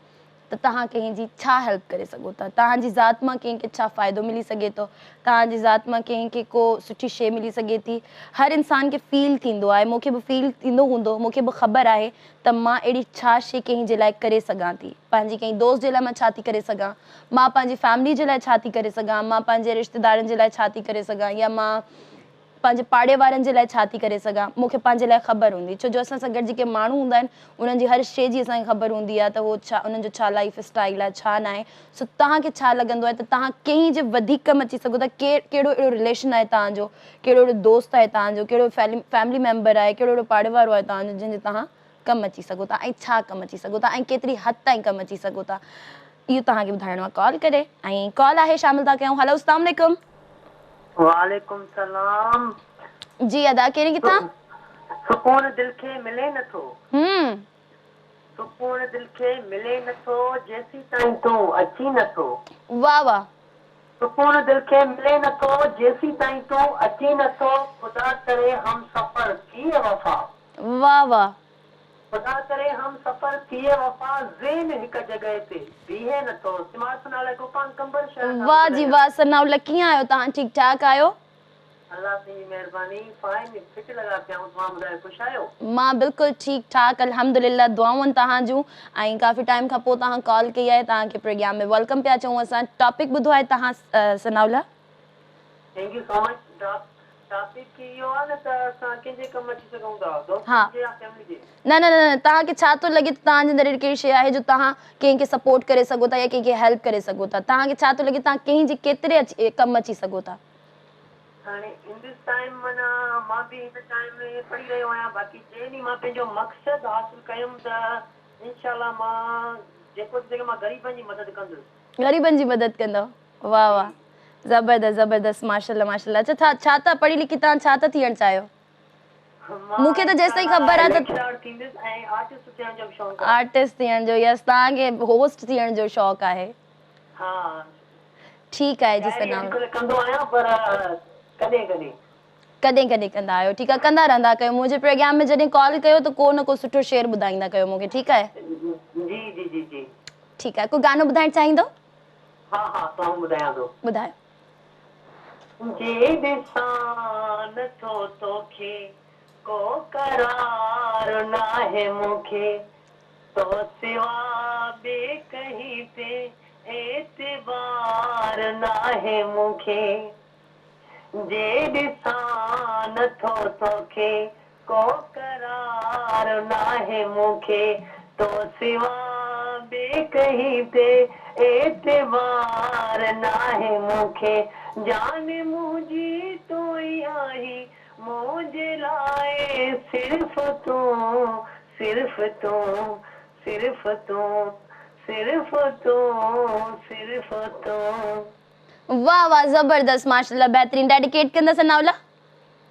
[SPEAKER 1] ته توهان ڪنهن جي ڇا هيلپ ڪري سگهو ٿا، توهان جي ذات مان ڪنهن کي ڇا فائدو ملي سگهي ٿو، توهان جي ذات مان ڪنهن کي ڪو سٺي شيء ملي سگهي ٿي. هر انسان کي فيل ٿيندو آهي، مون کي به فيل ٿيندو هوندو، مون کي به خبر آهي ته مان اهڙي ڇا شيء ڪنهن جي لاء ڪري سگهان ٿي، پنهنجي ڪنهن دوست جي لاء مان ڇا ٿي ڪري سگهان، مان پنهنجي فيملي جي لاء ڇا ٿي ڪري سگهان، مان پنهنجي رشتيدارن جي لاء ڇا ٿي ڪري سگهان يا مان پنهنجي پاڙي وارن جي لاء ڇا ٿي ڪري سگهان، مون کي پنهنجي لاء خبر هوندي، ڇو جو اسان سان گڏ جيڪي ماڻهو هوندا آهن، انهن جي هر شيء جي اسان کي خبر هوندي آهي ته هو ڇا، انهن جو ڇا لائيف اسٽائيل آهي، ڇا ناهي، سو توهان کي ڇا لڳندو آهي ته توهان ڪنهن جي وڌيڪ ڪم اچي سگهو ٿا، ڪير، ڪهڙو اهڙو رليشن آهي توهان جو، ڪهڙو اهڙو دوست آهي توهان جو، ڪهڙو فيملي ميمبر آهي، ڪهڙو اهڙو پاڙي وارو آهي توهان جو جنهن جي توهان ڪم اچي سگهو ٿا ۽ ڇا ڪم اچي سگهو ٿا ۽ ڪيتري حد تائين ڪم اچي سگهو ٿا، اهو توهان کي ٻڌائڻو آهي ڪال ڪري ۽ ڪال آهي شامل ٿا ڪيون، هلو اسلام عليڪم.
[SPEAKER 4] وعليڪم سلام.
[SPEAKER 1] جي ادا ڪير ڪٿان.
[SPEAKER 4] سڪون دل کي ملي نه ٿو. سڪون دل کي ملي نه ٿو جيسيتائين تون اچين نه ٿو.
[SPEAKER 1] واه واه.
[SPEAKER 4] سڪون دل کي ملي نه ٿو جيسيتائين تون اچين نه ٿو خدا ڪري هم سفر ٿئي وفا.
[SPEAKER 1] واه واه.
[SPEAKER 4] خدا ڪري هم سفر ٿئي وفا ذهن هڪ جڳهه تي بيهي نه ٿو سماج ثناء الله گوپانگ قمبر شهر کان
[SPEAKER 1] واه جي واه ثناء الله ڪيئن آهيو توهان ٺيڪ ٺاڪ آهيو.
[SPEAKER 4] الله سائين جي مهرباني فائن فٽ لڳا پيا آهيون توهان ٻڌايو خوش آهيو.
[SPEAKER 1] مان بلڪل ٺيڪ ٺاڪ الحمدلله دعائون توهان جون ۽ ڪافي ٽائيم کان پوء توهان ڪال ڪئي آهي توهان کي پروگرام ۾ welcome پيا چئون اسان ٽاپڪ ٻڌو آهي توهان ثناء الله.
[SPEAKER 4] Thank you so much topic اهو آهي نه ته اسان ڪنهن جي ڪم اچي سگهون ٿا دوستن جي يا فيملي جي.
[SPEAKER 1] نه نه نه توهان کي ڇا ٿو لڳي ته توهان جي اندر اهڙي ڪهڙي شيء آهي جو توهان ڪنهن کي سپورٽ ڪري سگهو ٿا يا ڪنهن کي هيلپ ڪري سگهو ٿا توهان کي ڇا ٿو لڳي توهان ڪنهن جي ڪيتري ڪم اچي سگهو ٿا.
[SPEAKER 4] هاڻي ان this time معنيٰ مان به هن ٽائيم ۾ پڙهي رهيو آهيان باقي جنهن ڏينهن مان پنهنجو مقصد حاصل ڪيم ته انشاء الله مان جيڪو ٿي سگهي مان غريبن جي مدد ڪندس.
[SPEAKER 1] غريبن جي مدد ڪندؤ واه واه زبردست زبردست ماشاءالله ماشاءالله اڇا ڇا ڇا ٿا پڙهي لکي توهان ڇا ٿا ٿيڻ چاهيو مون کي ته جيستائين خبر آهي ته آرٽسٽ ٿيڻ جو يس توهان کي هوسٽ ٿيڻ جو شوق آهي
[SPEAKER 4] ها
[SPEAKER 1] ٺيڪ آهي جي ثنا
[SPEAKER 4] ڪندو آهيان پر ڪڏهن ڪڏهن
[SPEAKER 1] ڪڏهن ڪڏهن ڪندا آهيو ٺيڪ آهي ڪندا رهندا ڪيو منهنجي پروگرام ۾ جڏهن ڪال ڪيو ته ڪو نه ڪو سٺو شعر ٻڌائيندا ڪيو مون کي ٺيڪ آهي
[SPEAKER 4] جي جي جي جي
[SPEAKER 1] ٺيڪ آهي ڪو گانو ٻڌائڻ چاهيندو.
[SPEAKER 4] ها ها سانگ ٻڌايان ٿو.
[SPEAKER 1] ٻڌايو.
[SPEAKER 4] جي ڏسان نه ٿو توکي ڪو قرار ناهي مون کي تو سوا ٻئي ڪنهن تي اعتبار ناهي مون کي جي ڏسان نه ٿو توکي ڪو قرار ناهي مون کي تو سوا ٻئي ڪنهن تي اعتبار ناهي مون کي جان منهنجي تون ئي آهين منهنجي لاء صرف تون صرف تون صرف تون صرف تون صرف تون.
[SPEAKER 1] वाह वाह ज़बरदस्त माशाअल्लाह बहितरीन। डेडिकेट कंदा सनाउला?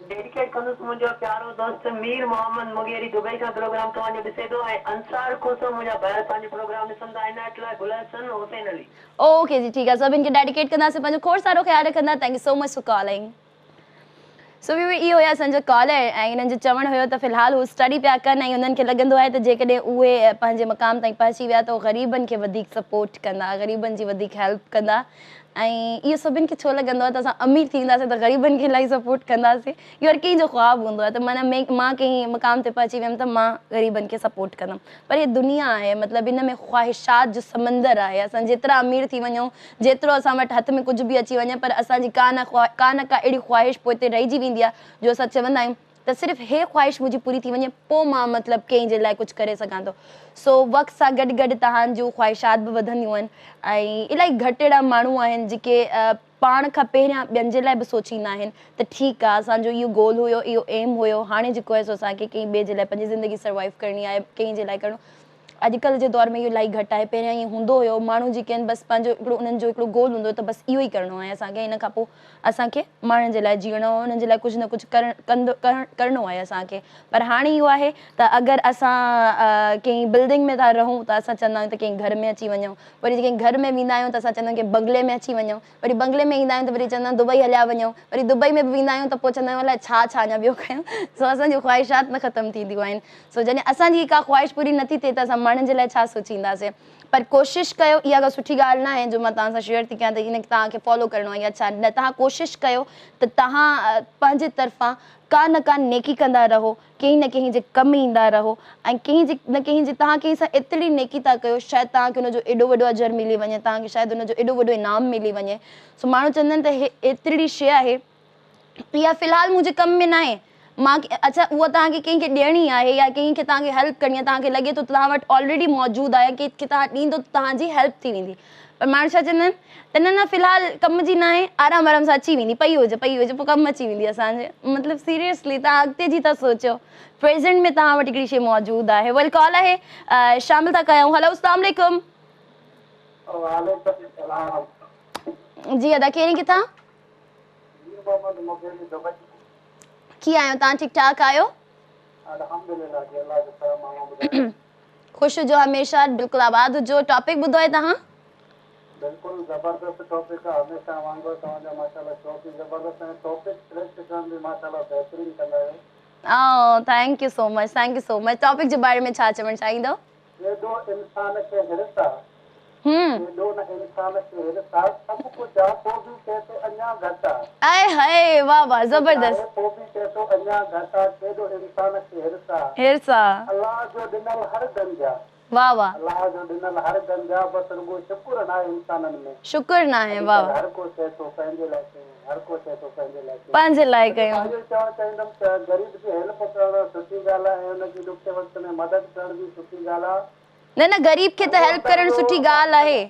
[SPEAKER 4] डेडिकेट कंदुसि मुंहिंजो प्यारो दोस्त मीर मोहम्मद मुगेरी दुबई खां प्रोग्राम तव्हांजो ॾिसे थो ऐं अंसार खोसो मुंहिंजा भाइर तव्हांजो प्रोग्राम ॾिसनि था, इनायत लाइ गुल हसन हुसैन अली।
[SPEAKER 1] ओके जी ठीकु आहे, सभिनि खे डेडिकेट कंदासीं। पंहिंजो खोड़ सारो ख़्यालु रखंदा। Thank you so much for calling. So viewer इहो हुया असांजो कॉलर ऐं हिननि जो चवणु हुयो त फ़िलहाल हू स्टडी पिया कनि ऐं हुननि खे लॻंदो आहे त जेकॾहिं उहे पंहिंजे मक़ाम ताईं पहुची विया त ग़रीबनि खे वधीक सपोर्ट कंदा, ग़रीबनि जी वधीक हेल्प कंदा। ऐं इहो सभिनि खे छो लॻंदो आहे त असां अमीर थी वेंदासीं त ग़रीबनि खे इलाही सपोर्ट कंदासीं। इहो हर कंहिंजो ख़्वाबु हूंदो आहे त माना मां कंहिं मक़ाम ते पहुची वियमि त मां ग़रीबनि खे सपोर्ट कंदमि। पर हीअ दुनिया आहे, मतिलबु हिन में ख़्वाहिशात जो समंदर आहे। असां जेतिरा अमीर थी वञूं, जेतिरो असां वटि हथ में कुझु बि अची वञे, पर असांजी का न का अहिड़ी ख़्वाहिश पोइ रहिजी वेंदी आहे जो असां चवंदा आहियूं त सिर्फ़ु हे ख़्वाहिश मुंहिंजी पूरी थी वञे पोइ मां मतिलबु कंहिंजे लाइ कुझु करे सघां थो। सो वक़्त सां गॾु गॾु तव्हांजूं ख़्वाहिशात बि वधंदियूं आहिनि ऐं इलाही घटि अहिड़ा माण्हू आहिनि जेके पाण खां पहिरियां ॿियनि जे लाइ बि सोचींदा आहिनि त ठीकु आहे असांजो इहो गोल हुयो, इहो एम हुयो, हाणे जेको आहे सो असांखे कंहिं ॿिए जे लाइ पंहिंजी ज़िंदगी सर्वाइव करणी आहे, कंहिं जे लाइ करिणो। अॼुकल्ह जे दौर में इहो इलाही घटि आहे। पहिरियां ईअं हूंदो हुयो, माण्हू जेके आहिनि बसि पंहिंजो हिकिड़ो उन्हनि जो हिकिड़ो गोल हूंदो त बसि इहो ई करिणो आहे असांखे, हिन खां पोइ असांखे माण्हुनि जे लाइ जीअणो, उन्हनि जे लाइ कुझु न कुझु करिणो आहे असांखे। पर हाणे इहो आहे त अगरि असां कंहिं बिल्डिंग में था रहूं त असां चवंदा आहियूं त कंहिं घर में अची वञूं, वरी कंहिं घर में वेंदा आहियूं त असां चवंदा आहियूं कंहिं बंगले में अची वञूं, वरी बंगले में ईंदा आहियूं त वरी चवंदा आहियूं दुबई हलिया वञूं, वरी दुबई में बि वेंदा आहियूं त पोइ चवंदा आहियूं अलाए छा छा अञा ॿियो कयूं। सो असांजी ख़्वाहिशात न ख़तमु थींदियूं आहिनि। सो जॾहिं असांजी का ख़्वाहिश पूरी नथी थिए त असां माण्हुनि जे लाइ छा सोचींदासीं। पर कोशिशि कयो, इहा का सुठी ॻाल्हि न आहे जो मां तव्हां सां शेयर थी कयां त इन तव्हांखे फॉलो करिणो आहे या छा न। तव्हां कोशिशि कयो त तव्हां पंहिंजे तरफ़ां का न का नेकी कंदा रहो, कंहिं न कंहिं जे कमु ईंदा रहो ऐं कंहिं जे न कंहिं जे तव्हां कंहिं सां एतिरी नेकी था कयो शायदि तव्हांखे हुनजो एॾो वॾो अजर मिली वञे, तव्हांखे शायदि हुनजो एॾो वॾो इनाम मिली वञे। सो माण्हू चवंदा आहिनि त हे एतिरी शइ आहे, इहा फ़िलहाल मुंहिंजे कम में न आहे, मां अच्छा उहा तव्हांखे कंहिंखे ॾियणी आहे या कंहिंखे तव्हांखे हेल्प करणी आहे, तव्हांखे लॻे थो तव्हां वटि ऑलरेडी मौजूदु आहे, कंहिंखे तव्हां ॾींदो त तव्हांजी हेल्प थी वेंदी। पर माण्हू छा चवंदा आहिनि त न न फ़िलहाल कम जी न आहे, आराम आराम सां अची वेंदी, पई हुजे पई हुजे पोइ कमु अची वेंदी असांजे। मतिलबु सीरियसली तव्हां अॻिते जी था सोचो, प्रेज़ेंट में तव्हां वटि हिकिड़ी शइ मौजूदु आहे। वेल कॉल आहे, शामिल था कयूं। हलो अस्सलाम वालेकुम। जी अदा केरु किथां? कीअं आहियो तव्हां? ठीकु ठाक आहियो? ख़ुशि हुजो हमेशा, बिल्कुलु आबाद हुजो। टॉपिक ॿुधो आहे तव्हां?
[SPEAKER 2] बिल्कुलु ज़बरदस्त टॉपिक आहे, हमेशा वांगुरु तव्हांजा माशाअल्लाह शो बि ज़बरदस्त ऐं टॉपिक सिलेक्ट करणु बि माशाअल्लाह बहितरीन कंदा आहियो।
[SPEAKER 1] Thank you so much, thank you so much. Topic जे बारे में छा चवणु चाहींदो?
[SPEAKER 2] एॾो इंसान खे हिरस आहे, एॾो न इंसान खे हिरस आहे, सभु कुझु आहे पोइ बि चए थो अञा घटि आहे।
[SPEAKER 1] आए हाय वाह वाह ज़बरदस्त।
[SPEAKER 2] पोइ बि चए थो अञा घटि आहे, केॾो इंसान खे हिरस आहे,
[SPEAKER 1] हिरस आहे।
[SPEAKER 2] अलाह जो ॾिनल हर गंज आहे,
[SPEAKER 1] वाह वाह,
[SPEAKER 2] अलाह जो ॾिनल हर गंज आहे, बसि रुगो शुक्र न आहे इंसाननि में,
[SPEAKER 1] शुक्र न आहे। वाह वाह,
[SPEAKER 2] हर को चए थो पंहिंजे लाइ कयूं, हर को चए थो पंहिंजे लाइ कयूं,
[SPEAKER 1] पंहिंजे लाइ कयूं।
[SPEAKER 2] इहो चवणु चाहींदुमि त ग़रीब जी हेल्प करणु सुठी ॻाल्हि आहे ऐं हुनजी ॾुखे वक़्त में मदद करणु बि सुठी ॻाल्हि आहे।
[SPEAKER 1] न न ग़रीब खे त हेल्प करणु सुठी ॻाल्हि आहे।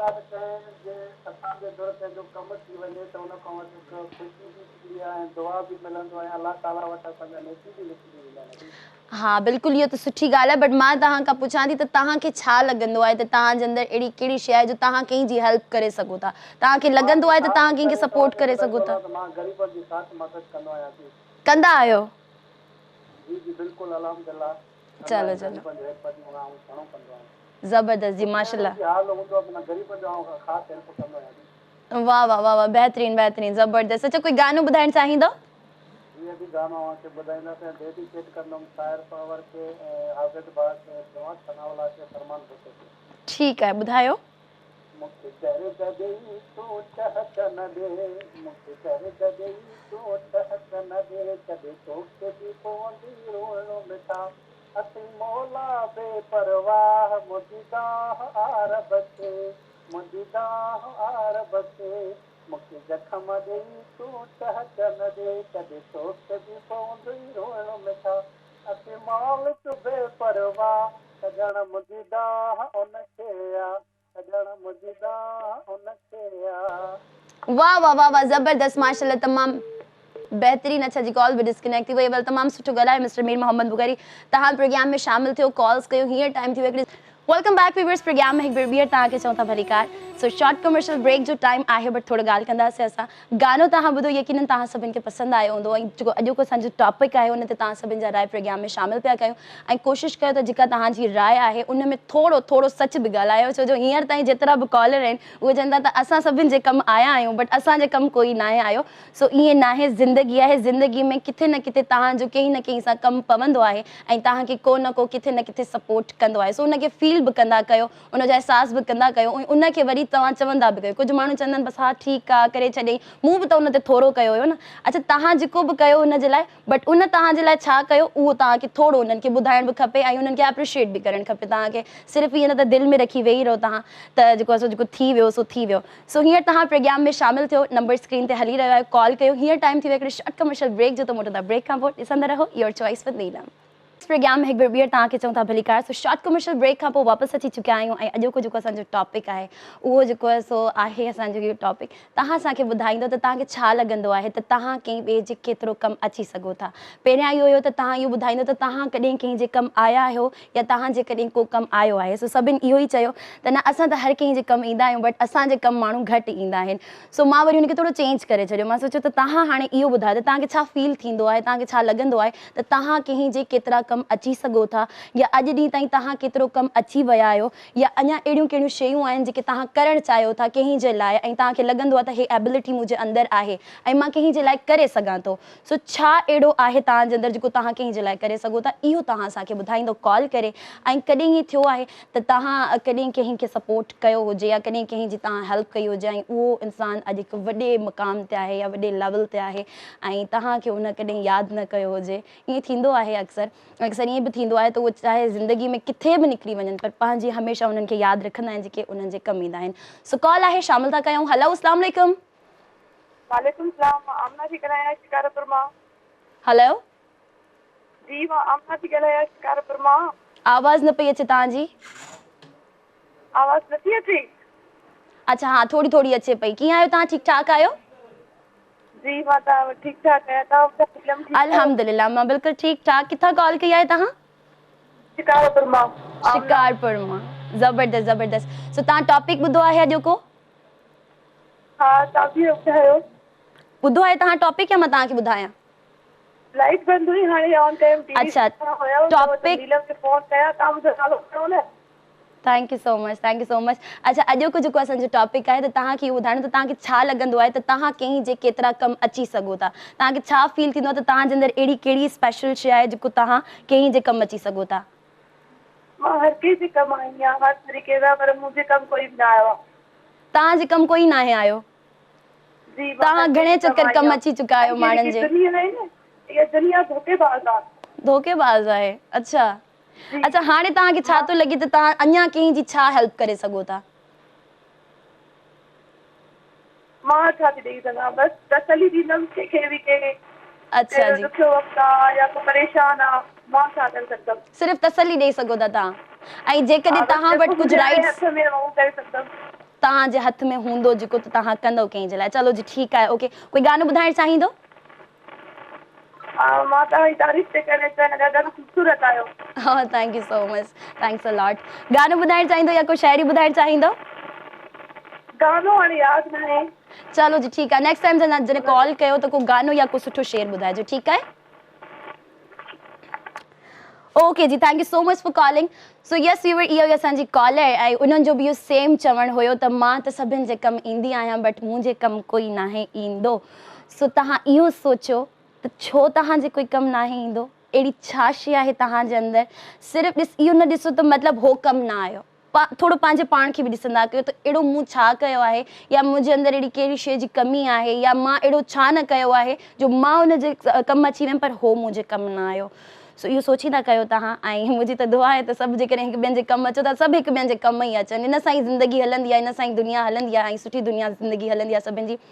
[SPEAKER 2] असांजे दुर कंहिंजो कमु थी वञे त हुन खां वधीक ख़ुशी बि थींदी आहे ऐं दुआ बि मिलंदो आहे, अलाह ताला वटि असांजा नेकी बि लिखिजी वेंदा आहिनि।
[SPEAKER 1] हा बिल्कुलु इहो त सुठी ॻाल्हि आहे, बट मां तव्हां खां पुछां थी त तव्हांखे छा लॻंदो आहे त तव्हांजे अंदरि अहिड़ी कहिड़ी शइ आहे जो तव्हां कंहिंजी हेल्प करे सघो था, तव्हांखे लॻंदो आहे त तव्हां कंहिंखे सपोर्ट करे सघो था?
[SPEAKER 2] मां ग़रीबनि जी साथ मदद कंदो आहियां।
[SPEAKER 1] कंदा आहियो?
[SPEAKER 2] जी जी बिल्कुलु अल्हम्दुलिल्लाह।
[SPEAKER 1] चलो चलो ज़बरदस्त जी माशाअल्लाह। वाह वाह वाह वाह बहितरीन बहितरीन ज़बरदस्त। अच्छा कोई गानो ॿुधाइणु चाहींदो?
[SPEAKER 2] इहो बि गानो तव्हांखे ॿुधाईंदासीं, डेडिकेट कंदुमि साहिर पावर खे ऐं आबिद भाउ खे, नवाज़ सनाउल्ला खे, फरमान भुट्टो खे।
[SPEAKER 1] ठीकु आहे ॿुधायो।
[SPEAKER 2] मूंखे दर्द ॾेई तूं टहक न ॾे, मूंखे दर्द ॾेई तूं टहक न ॾे, कॾहिं तोखे बि पवंदी रोइणो मिठा, असीं मौला बेपरवाह, मुंहिंजी दाह आरब खे, मुंहिंजी दाह आरब खे, मूंखे ज़ख़म ॾेई तूं टहक न ॾे, कॾहिं तोखे बि पवंदी रोइणो मिठा, असीं मालिक बेपरवाह, सॼण मुंहिंजी दाह उनखे आहे, सॼण मुंहिंजी दाह उनखे आहे।
[SPEAKER 1] वाह वाह वाह वाह ज़बरदस्त माशाअल्लाह तमामु बहितरीन। अच्छा जी कॉल बि डिस्कनेक्ट थी वई। वेल तमामु सुठो ॻाल्हायो मिस्टर मीर मोहम्मद बुखारी, तव्हां प्रोग्राम में शामिल थियो, कॉल्स कयो, हींअर टाइम थी वियो हिकिड़ी। Welcome back viewers programme ۾ هڪ ڀيرو ٻيهر توهان کي چئون ٿا ڀليڪار سو شارٽ ڪمرشل بريڪ جو ٽائيم آهي بٽ ٿورو ڳالهه ڪنداسين اسان گانو توهان ٻڌو يقينن توهان سڀن کي پسند آيو هوندو ۽ جيڪو اڄوڪو اسان جو ٽاپڪ آهي ان تي توهان سڀن جا راء پروگرام ۾ شامل پيا ڪيون ۽ ڪوشش ڪيو ته جيڪا توهان جي راء آهي ان ۾ ٿورو ٿورو سچ به ڳالهايو ڇو جو هينئر تائين جيترا به ڪالر آهن اهي چون ٿا ته اسان سڀن جي ڪم آيا آهيون بٽ اسان جي ڪم ڪوئي ناهي آيو سو ائين ناهي زندگي آهي زندگي ۾ ڪٿي نه ڪٿي توهان جو ڪنهن نه ڪنهن سان ڪم پوندو آهي ۽ توهان کي ڪو نه ڪو ڪٿي نه ڪٿي سپورٽ ڪندو آهي سو ان کي فيل به ڪندا ڪيو ان جو احساس به ڪندا ڪيو ۽ ان کي وري توهان چوندا به ڪيو ڪجهه ماڻهو چوندا آهن بس ها ٺيڪ آ ڪري ڇڏيائين مون به ته ان تي ٿورو ڪيو هيو نه اڇا توهان جيڪو به ڪيو ان جي لاء بٽ ان توهان جي لاء ڇا ڪيو اهو توهان کي ٿورو انهن کي ٻڌائڻ به کپي ۽ انهن کي اپريشيئيٽ به ڪرڻ کپي توهان کي صرف ائين نه ته دل ۾ رکي ويهي رهو توهان ته جيڪو آهي سو جيڪو ٿي ويو سو ٿي ويو سو هينئر توهان پروگرام ۾ شامل ٿيو نمبر اسڪرين تي هلي رهيو آهي ڪال ڪيو هينئر ٽائيم ٿي ويو هڪڙي شارٽ ڪمرشل بريڪ جو ته موٽون ٿا بريڪ کان پوء ڏسندا رهو your choice with Neelam. Programme ۾ هڪ ڀيرو ٻيهر توهان کي چئون ٿا ڀليڪار سو شارٽ ڪمرشل بريڪ کان پوء واپس اچي چڪيا آهيون ۽ اڄوڪو جيڪو اسان جو ٽاپڪ آهي اهو جيڪو آهي سو آهي اسان جو اهو ٽاپڪ توهان اسان کي ٻڌائيندو ته توهان کي ڇا لڳندو آهي ته توهان ڪنهن ٻئي جي ڪيترو ڪم اچي سگهو ٿا پهريان اهو هيو ته توهان اهو ٻڌائيندو ته توهان ڪڏهن ڪنهن جي ڪم آيا آهيو يا توهان جي ڪڏهن ڪو ڪم آيو آهي سو سڀن اهو ئي چيو ته نه اسان ته هر ڪنهن جي ڪم ايندا آهيون بٽ اسان جي ڪم ماڻهو گهٽ ايندا آهن سو مان وري ان کي ٿورو چينج ڪري ڇڏيو مان سوچيو ته توهان هاڻي اهو ٻڌايو ته توهان کي ڇا فيل ٿيندو آهي توهان کي ڇا لڳندو آهي ته توهان ڪنهن جي ڪيترا ڪم اچي سگهو ٿا يا اڄ ڏينهن تائين توهان ڪيترو ڪم اچي ويا آهيو يا اڃا اهڙيون ڪهڙيون شيون آهن جيڪي توهان ڪرڻ چاهيو ٿا ڪنهن جي لاء ۽ توهان کي لڳندو آهي ته هي ايبلٽي منهنجي اندر آهي ۽ مان ڪنهن جي لاء ڪري سگهان ٿو سو ڇا اهڙو آهي توهان جي اندر جيڪو توهان ڪنهن جي لاء ڪري سگهو ٿا اهو توهان اسان کي ٻڌائيندو ڪال ڪري ۽ ڪڏهن ائين ٿيو آهي ته توهان ڪڏهن ڪنهن کي سپورٽ ڪيو هجي يا ڪڏهن ڪنهن جي توهان هيلپ ڪئي هجي ۽ اهو انسان اڄ هڪ وڏي مقام تي آهي يا وڏي ليول تي آهي ۽ توهان کي ان ڪڏهن ياد نه ڪيو هجي ائين ٿيندو آهي اڪثر اڪثر ائين به ٿيندو آهي ته اهو چاهي زندگي ۾ ڪٿي به نڪري وڃن پر پنهنجي هميشه انهن کي ياد رکندا آهن جيڪي انهن جي ڪم ايندا آهن سو ڪال آهي شامل ٿا ڪيون هلو اسلام عليڪم.
[SPEAKER 5] وعليڪم السلام مان آمنه ٿي ڳالهايان شڪارپور مان.
[SPEAKER 1] هلو.
[SPEAKER 5] جي مان آمنه ٿي ڳالهايان شڪارپور مان.
[SPEAKER 1] آواز نه پئي اچي توهان جي.
[SPEAKER 5] آواز نه ٿي اچي.
[SPEAKER 1] اڇا ها ٿوري ٿوري اچي پئي ڪيئن آهيو توهان ٺيڪ ٺاڪ آهيو.
[SPEAKER 5] جي مان ته ٺيڪ ٺاڪ آهيان توهان ٻڌايو نيلم ٺيڪ آهيو.
[SPEAKER 1] الحمدلله مان بلڪل ٺيڪ ٺاڪ ڪٿان ڪال ڪئي آهي توهان.
[SPEAKER 5] شڪارپور مان.
[SPEAKER 1] شڪارپور مان زبردست زبردست سو توهان ٽاپڪ ٻڌو آهي اڄوڪو.
[SPEAKER 5] ها توهان به ٻڌايو.
[SPEAKER 1] ٻڌو آهي توهان ٽاپڪ يا مان توهان کي ٻڌايان.
[SPEAKER 5] لائيٽ بند هئي هاڻي آن ڪيم ٽي وي
[SPEAKER 1] اڇا
[SPEAKER 5] هيو
[SPEAKER 1] ٽاپڪ
[SPEAKER 5] نيلم کي فون ڪيان توهان منهنجو نالو کڻو نه.
[SPEAKER 1] Thank you so much thank you so much اڇا اڄوڪو جيڪو اسان جو ٽاپڪ آهي ته توهان کي اهو ٻڌائڻو ته توهان کي ڇا لڳندو آهي ته توهان ڪنهن جي ڪيترا ڪم اچي سگهو ٿا توهان کي ڇا فيل ٿيندو آهي ته توهان جي اندر اهڙي ڪهڙي اسپيشل شيء آهي جيڪو توهان ڪنهن جي ڪم اچي سگهو ٿا.
[SPEAKER 5] مان هر ڪنهن جي ڪم آئي آهيان هر طريقي سان پر منهنجي ڪم ڪوئي به نه آيو آهي.
[SPEAKER 1] توهان جي ڪم ڪوئي ناهي آيو.
[SPEAKER 5] جي مان
[SPEAKER 1] توهان گهڻي چڪر ڪم اچي چڪا آهيو ماڻهن جي.
[SPEAKER 5] دنيا آهي نه اها دنيا ڌوڪيباز آ.
[SPEAKER 1] ڌوڪيباز آهي اڇا اڇا هاڻي توهان کي ڇا ٿو لڳي ته توهان اڃا ڪنهن جي ڇا هيلپ ڪري سگهو ٿا.
[SPEAKER 5] مان ڇا ٿي ڏئي سگهان بس تسلي ڏيندم ڪنهن کي به ڪنهن
[SPEAKER 1] اڇا جي.
[SPEAKER 5] ڏکيو وقت آ يا ڪو پريشان آ مان ڇا ڪري سگهندم.
[SPEAKER 1] صرف تسلي ڏئي سگهو ٿا توهان ۽ جيڪڏهن توهان وٽ ڪجهه رائٽس
[SPEAKER 5] هٿ ۾ اهو ڪري سگهندم.
[SPEAKER 1] توهان جي هٿ ۾ هوندو جيڪو ته توهان ڪندؤ ڪنهن جي لاء چلو جي ٺيڪ آهي اوڪي ڪوئي گانو ٻڌائڻ چاهيندو.
[SPEAKER 5] ها مان توهان جي تعريف ٿي ڪرڻ چاهيان ڏاڍا خوبصورت آهيو.
[SPEAKER 1] ها thank you so much thanks a lot گانو ٻڌائڻ چاهيندو يا ڪو شاعري ٻڌائڻ چاهيندو.
[SPEAKER 5] گانو هاڻي ياد ناهي.
[SPEAKER 1] چلو جي ٺيڪ آهي نيڪسٽ ٽائيم جڏهن ڪال ڪيو ته ڪو گانو يا ڪو سٺو شعر ٻڌائجو ٺيڪ آهي. اوڪي جي thank you so much for calling so yes viewer اها هئي اسان جي ڪالر ۽ انهن جو به اهو سيم چوڻ هيو ته مان ته سڀن جي ڪم ايندي آهيان بٽ منهنجي ڪم ڪوئي ناهي ايندو سو توهان اهو سوچيو ته ڇو توهان جي ڪوئي ڪم ناهي ايندو اهڙي ڇا شي آهي توهان جي اندر صرف ڏس اهو نه ڏسو ته مطلب هو ڪم نه آيو ٿورو پنهنجي پاڻ کي به ڏسندا ڪيو ته اهڙو مون ڇا ڪيو آهي يا منهنجي اندر اهڙي ڪهڙي شيء جي ڪمي آهي يا مان اهڙو ڇا نه ڪيو آهي جو مان ان جي ڪم اچي ويم پر هو منهنجي ڪم نه آيو سو اهو سوچيندا ڪيو توهان ۽ منهنجي ته دعا آهي ته سڀ جيڪڏهن هڪ ٻين جي ڪم اچو ته سڀ هڪ ٻين جي ڪم ئي اچن ان سان ئي زندگي هلندي آهي ان سان ئي دنيا هلندي آهي ۽ سٺي دنيا زندگي هلندي آهي سڀن جي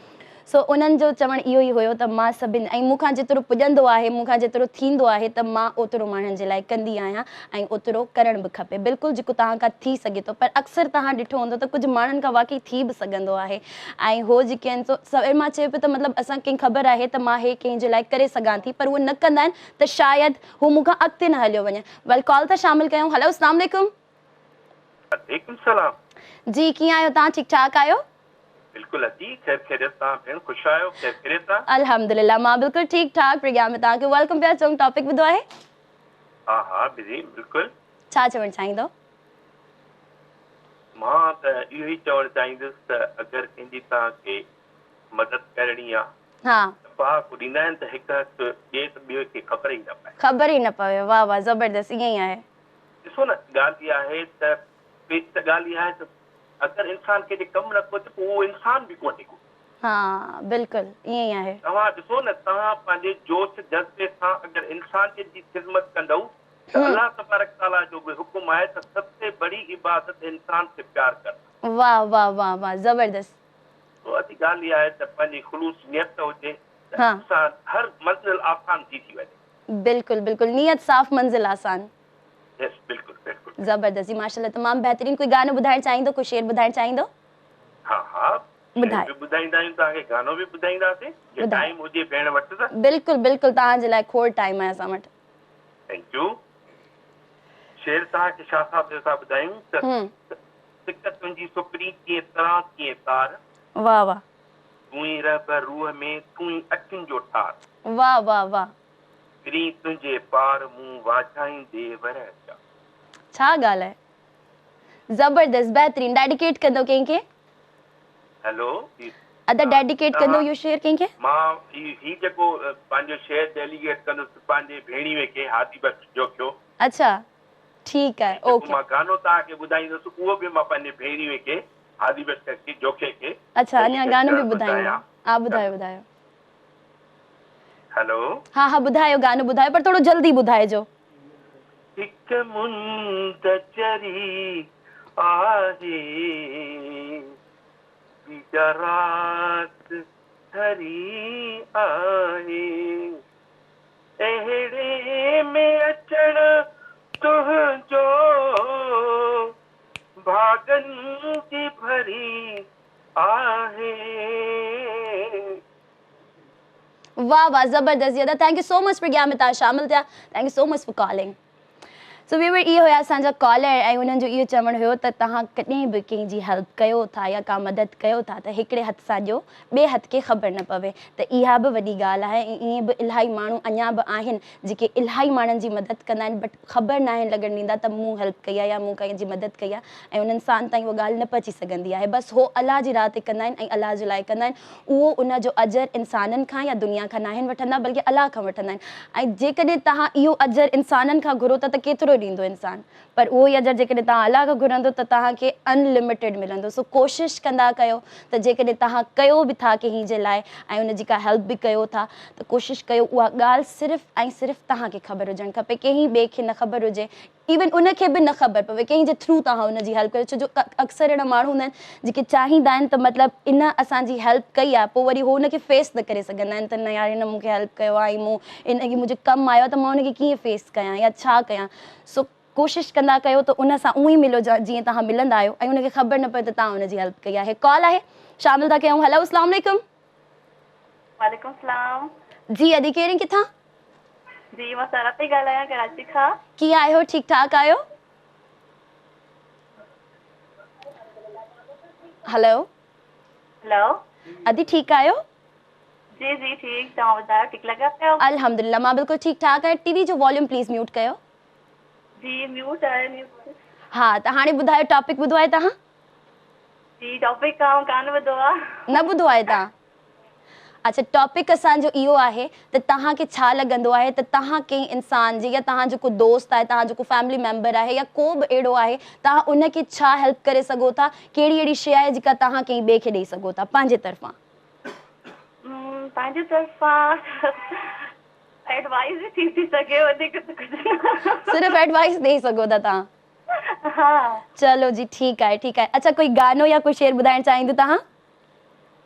[SPEAKER 1] سو انهن جو چوڻ اهو ئي هيو ته مان سڀن ۽ مون کان جيترو پڄندو آهي، مون کان جيترو ٿيندو آهي ته مان اوترو ماڻهن جي لاء ڪندي آهيان ۽ اوترو ڪرڻ به کپي. بلڪل جيڪو توهان کان ٿي سگهي ٿو پر اڪثر توهان ڏٺو هوندو ته ڪجهه ماڻهن کان واقعي ٿي به سگهندو آهي ۽ هو جيڪي آهن سو سوير مان چئي پيو ته مطلب اسان کي خبر آهي ته مان هي ڪنهن جي لاء ڪري سگهان ٿي پر اهو نه ڪندا آهن ته شايد هو مون کان اڳتي نه هليو وڃي. ويل ڪال ٿا شامل ڪيون. هلو اسلام عليڪم.
[SPEAKER 3] वालेकुम सलाम।
[SPEAKER 1] जी कीअं आहियो तव्हां? ठीकु ठाक आहियो?
[SPEAKER 3] बिल्कुलु अजी, ख़ैर ख़ैरियत। तव्हां भेण ख़ुशि आहियो? ख़ैर ख़ैरियत आहे?
[SPEAKER 1] अल्हम्दुलिल्लाह, मां बिल्कुलु ठीकु ठाक। प्रोग्राम में तव्हांखे welcome पिया चऊं। टॉपिक ॿुधो आहे?
[SPEAKER 3] हा हा जी बिल्कुलु।
[SPEAKER 1] छा चवणु चाहींदो?
[SPEAKER 3] मां त इहो ई चवणु चाहींदुसि त अगरि कंहिंजी तव्हांखे मदद करणी आहे,
[SPEAKER 1] हा,
[SPEAKER 3] पहाको ॾींदा आहिनि त हिकु हथु ॾिए त ॿिए खे ख़बर ई न पए।
[SPEAKER 1] ख़बर ई न पवे। वाह वाह, ज़बरदस्त, ईअं ई आहे।
[SPEAKER 3] ॾिसो न, ॻाल्हि इहा आहे त ॻाल्हि इहा आहे त अगरि इंसान कंहिंजे कमु नथो अचे, पोइ उहो इंसान बि कोन्हे को।
[SPEAKER 1] हा बिल्कुलु ईअं ई आहे।
[SPEAKER 3] तव्हां ॾिसो न, तव्हां पंहिंजे जोश जज़्बे सां अगरि इंसानियत जी ख़िदमत कंदव त अल्लाह तबारक ताला जो बि हुकुम आहे त सबसे बड़ी इबादत इंसान से प्यार करना।
[SPEAKER 1] वाह वाह वाह वाह, ज़बरदस्त।
[SPEAKER 3] तो अॼु ॻाल्हि इहा आहे त पंहिंजी ख़ुलूस नियत हुजे त इंसान हर मंज़िल आसान थी थी वञे।
[SPEAKER 1] बिल्कुलु बिल्कुलु, नीयत साफ़ मंज़िल आसान।
[SPEAKER 3] यस बिल्कुलु बिल्कुलु,
[SPEAKER 1] ज़बरदस्त जी, माशाअल्लाह, तमामु बहितरीन। कोई गानो ॿुधाइण चाहींदो, कोई शेर ॿुधाइण चाहींदो?
[SPEAKER 3] हा हा,
[SPEAKER 1] ॿुधायो।
[SPEAKER 3] ॿुधाईंदा आहियूं तव्हांखे, गानो बि ॿुधाईंदासीं जे टाइम हुजे भेण वटि त।
[SPEAKER 1] बिल्कुलु बिल्कुलु, तव्हांजे लाइ खोड़ टाइम आहे असां वटि।
[SPEAKER 3] Thank you. शेर तव्हांखे शाह साहिब जो था ॿुधायूं त सिक तुंहिंजी सुपरी कीअं तरां कीअं तार।
[SPEAKER 1] वाह वाह।
[SPEAKER 3] तूं ई रहबर रूह में, तूं ई अखियुनि जो ठार।
[SPEAKER 1] वाह वाह वाह।
[SPEAKER 3] प्रीं तुंहिंजे पार मूं वाझाईंदे वरह जा।
[SPEAKER 1] छा ॻाल्हि आहे, ज़बरदस्त, बहितरीन। डेडिकेट कंदो कंहिंखे?
[SPEAKER 3] हेलो
[SPEAKER 1] अदा, डेडिकेट कंदो इहो शेर कंहिंखे?
[SPEAKER 3] मां ही जेको पंहिंजो शेर डेलीगेट कंदुसि पंहिंजे भेणीअ खे, हादी बख़्श जोखियो।
[SPEAKER 1] अच्छा ठीकु आहे, ओके।
[SPEAKER 3] मां गानो तव्हांखे ॿुधाईंदुसि, उहो बि मां पंहिंजे भेणीअ खे, हादी बख़्श जोखे खे।
[SPEAKER 1] अच्छा, अञा गानो बि ॿुधाईंदो? हा ॿुधायो ॿुधायो।
[SPEAKER 3] हेलो।
[SPEAKER 1] हा हा ॿुधायो, गानो ॿुधायो, पर थोरो जल्दी ॿुधाइजो।
[SPEAKER 3] हिक मुंद चरी आहे, रात थरी आहे, अहिड़े में अचण तुंहिंजो भागनि जी भरी आहे।
[SPEAKER 1] वाह वाह, ज़बरदस्त अदा, thank you so much programme में तव्हां शामिल थिया। Thank you so much for calling. So viewer, इहो हुया असांजा कॉलर ऐं उन्हनि जो इहो चवणु हुयो त तव्हां कॾहिं बि कंहिंजी हेल्प कयो था या का मदद कयो था त हिकिड़े हथ सां ॾियो, ॿिए हथ खे ख़बर न पवे, त इहा बि वॾी ॻाल्हि आहे। ऐं ईअं बि इलाही माण्हू अञा बि आहिनि जेके इलाही माण्हुनि जी मदद कंदा आहिनि, बट ख़बर न आहिनि लॻणु ॾींदा त मूं हेल्प कई आहे या मूं कंहिंजी मदद कई आहे, ऐं उन्हनि इंसान ताईं उहा ॻाल्हि न पहुची सघंदी आहे। बसि हो अलाह जी राह ते कंदा आहिनि ऐं अलाह जे लाइ कंदा आहिनि। उहो उन जो अजर इंसाननि खां या दुनिया खां नाहिनि वठंदा, बल्कि अलाह खां वठंदा आहिनि। ऐं जेकॾहिं तव्हां इहो अजर इंसाननि खां घुरो था त केतिरो ॾींदो इंसान, पर उहो ई अजर जेकॾहिं तव्हां अलाह खां घुरंदो त तव्हांखे अनलिमिटेड मिलंदो। सो कोशिश कंदा कयो त जेकॾहिं तव्हां कयो बि था कंहिंजे लाइ ऐं उनजी का हेल्प बि कयो था त कोशिश कयो उहा ॻाल्हि सिर्फ़ ऐं सिर्फ़ तव्हांखे ख़बर हुजणु खपे, कंहिं ॿिए खे न ख़बर हुजे, इवन उनखे बि न ख़बर पवे कंहिंजे थ्रू तव्हां उनजी हेल्प कयो। छो जो अक्सर अहिड़ा माण्हू हूंदा आहिनि जेके चाहींदा आहिनि त मतिलबु इन असांजी हेल्प कई आहे, पोइ वरी हो उनखे फेस न करे सघंदा आहिनि त न यार हिन मूंखे हेल्प कयो आहे, मूं इन खे मुंहिंजे कमु आयो त मां उनखे कीअं फेस कयां या छा कयां। सो कोशिश कंदा कयो त उन सां उअं ई मिलो जीअं तव्हां मिलंदा आहियो ऐं उनखे ख़बर न पवे त तव्हां उनजी हेल्प कई आहे। कॉल आहे, शामिल था कयूं। हेलो, अस्सलाम वालेकुम।
[SPEAKER 5] वालेकुम सलाम।
[SPEAKER 1] जी अदी, केरु किथां?
[SPEAKER 5] जी मां सारा पई ॻाल्हायां कराची खां।
[SPEAKER 1] कीअं आहियो? ठीकु ठाक आहियो? हेलो।
[SPEAKER 5] हेलो
[SPEAKER 1] अदी, ठीकु आहियो?
[SPEAKER 5] जी जी ठीक, तव्हां ॿुधायो, ठीकु लॻा पिया?
[SPEAKER 1] अल्हम्दुलिल्लाह, मां बिल्कुलु ठीकु ठाक आहियां। टीवी जो वॉल्यूम प्लीज़ म्यूट कयो।
[SPEAKER 5] जी म्यूट आहे, म्यूट।
[SPEAKER 1] हा त हाणे ॿुधायो, टॉपिक ॿुधो आहे तव्हां?
[SPEAKER 5] जी टॉपिक आउं कान ॿुधो आहे।
[SPEAKER 1] न ॿुधो आहे तव्हां? अच्छा, टॉपिक असांजो इहो आहे त तव्हांखे छा लॻंदो आहे त तव्हां कंहिं इंसान जे या तव्हांजो को दोस्त आहे, तव्हांजो को फैमिली मेंबर आहे या को बि अहिड़ो आहे, तव्हां उनखे छा हेल्प करे सघो था? कहिड़ी अहिड़ी शइ आहे जेका तव्हां कंहिं ॿिए खे ॾेई सघो था पंहिंजे तरफ़ां?
[SPEAKER 5] पंहिंजे तरफ़ां एडवाइस थी थी सघे, वधीक त कुझु न।
[SPEAKER 1] सिर्फ़ एडवाइस ॾेई सघो था तव्हां?
[SPEAKER 5] हा।
[SPEAKER 1] चलो जी ठीकु आहे, ठीकु आहे। अच्छा, कोई गानो या कोई शेर ॿुधाइणु चाहींदो तव्हां?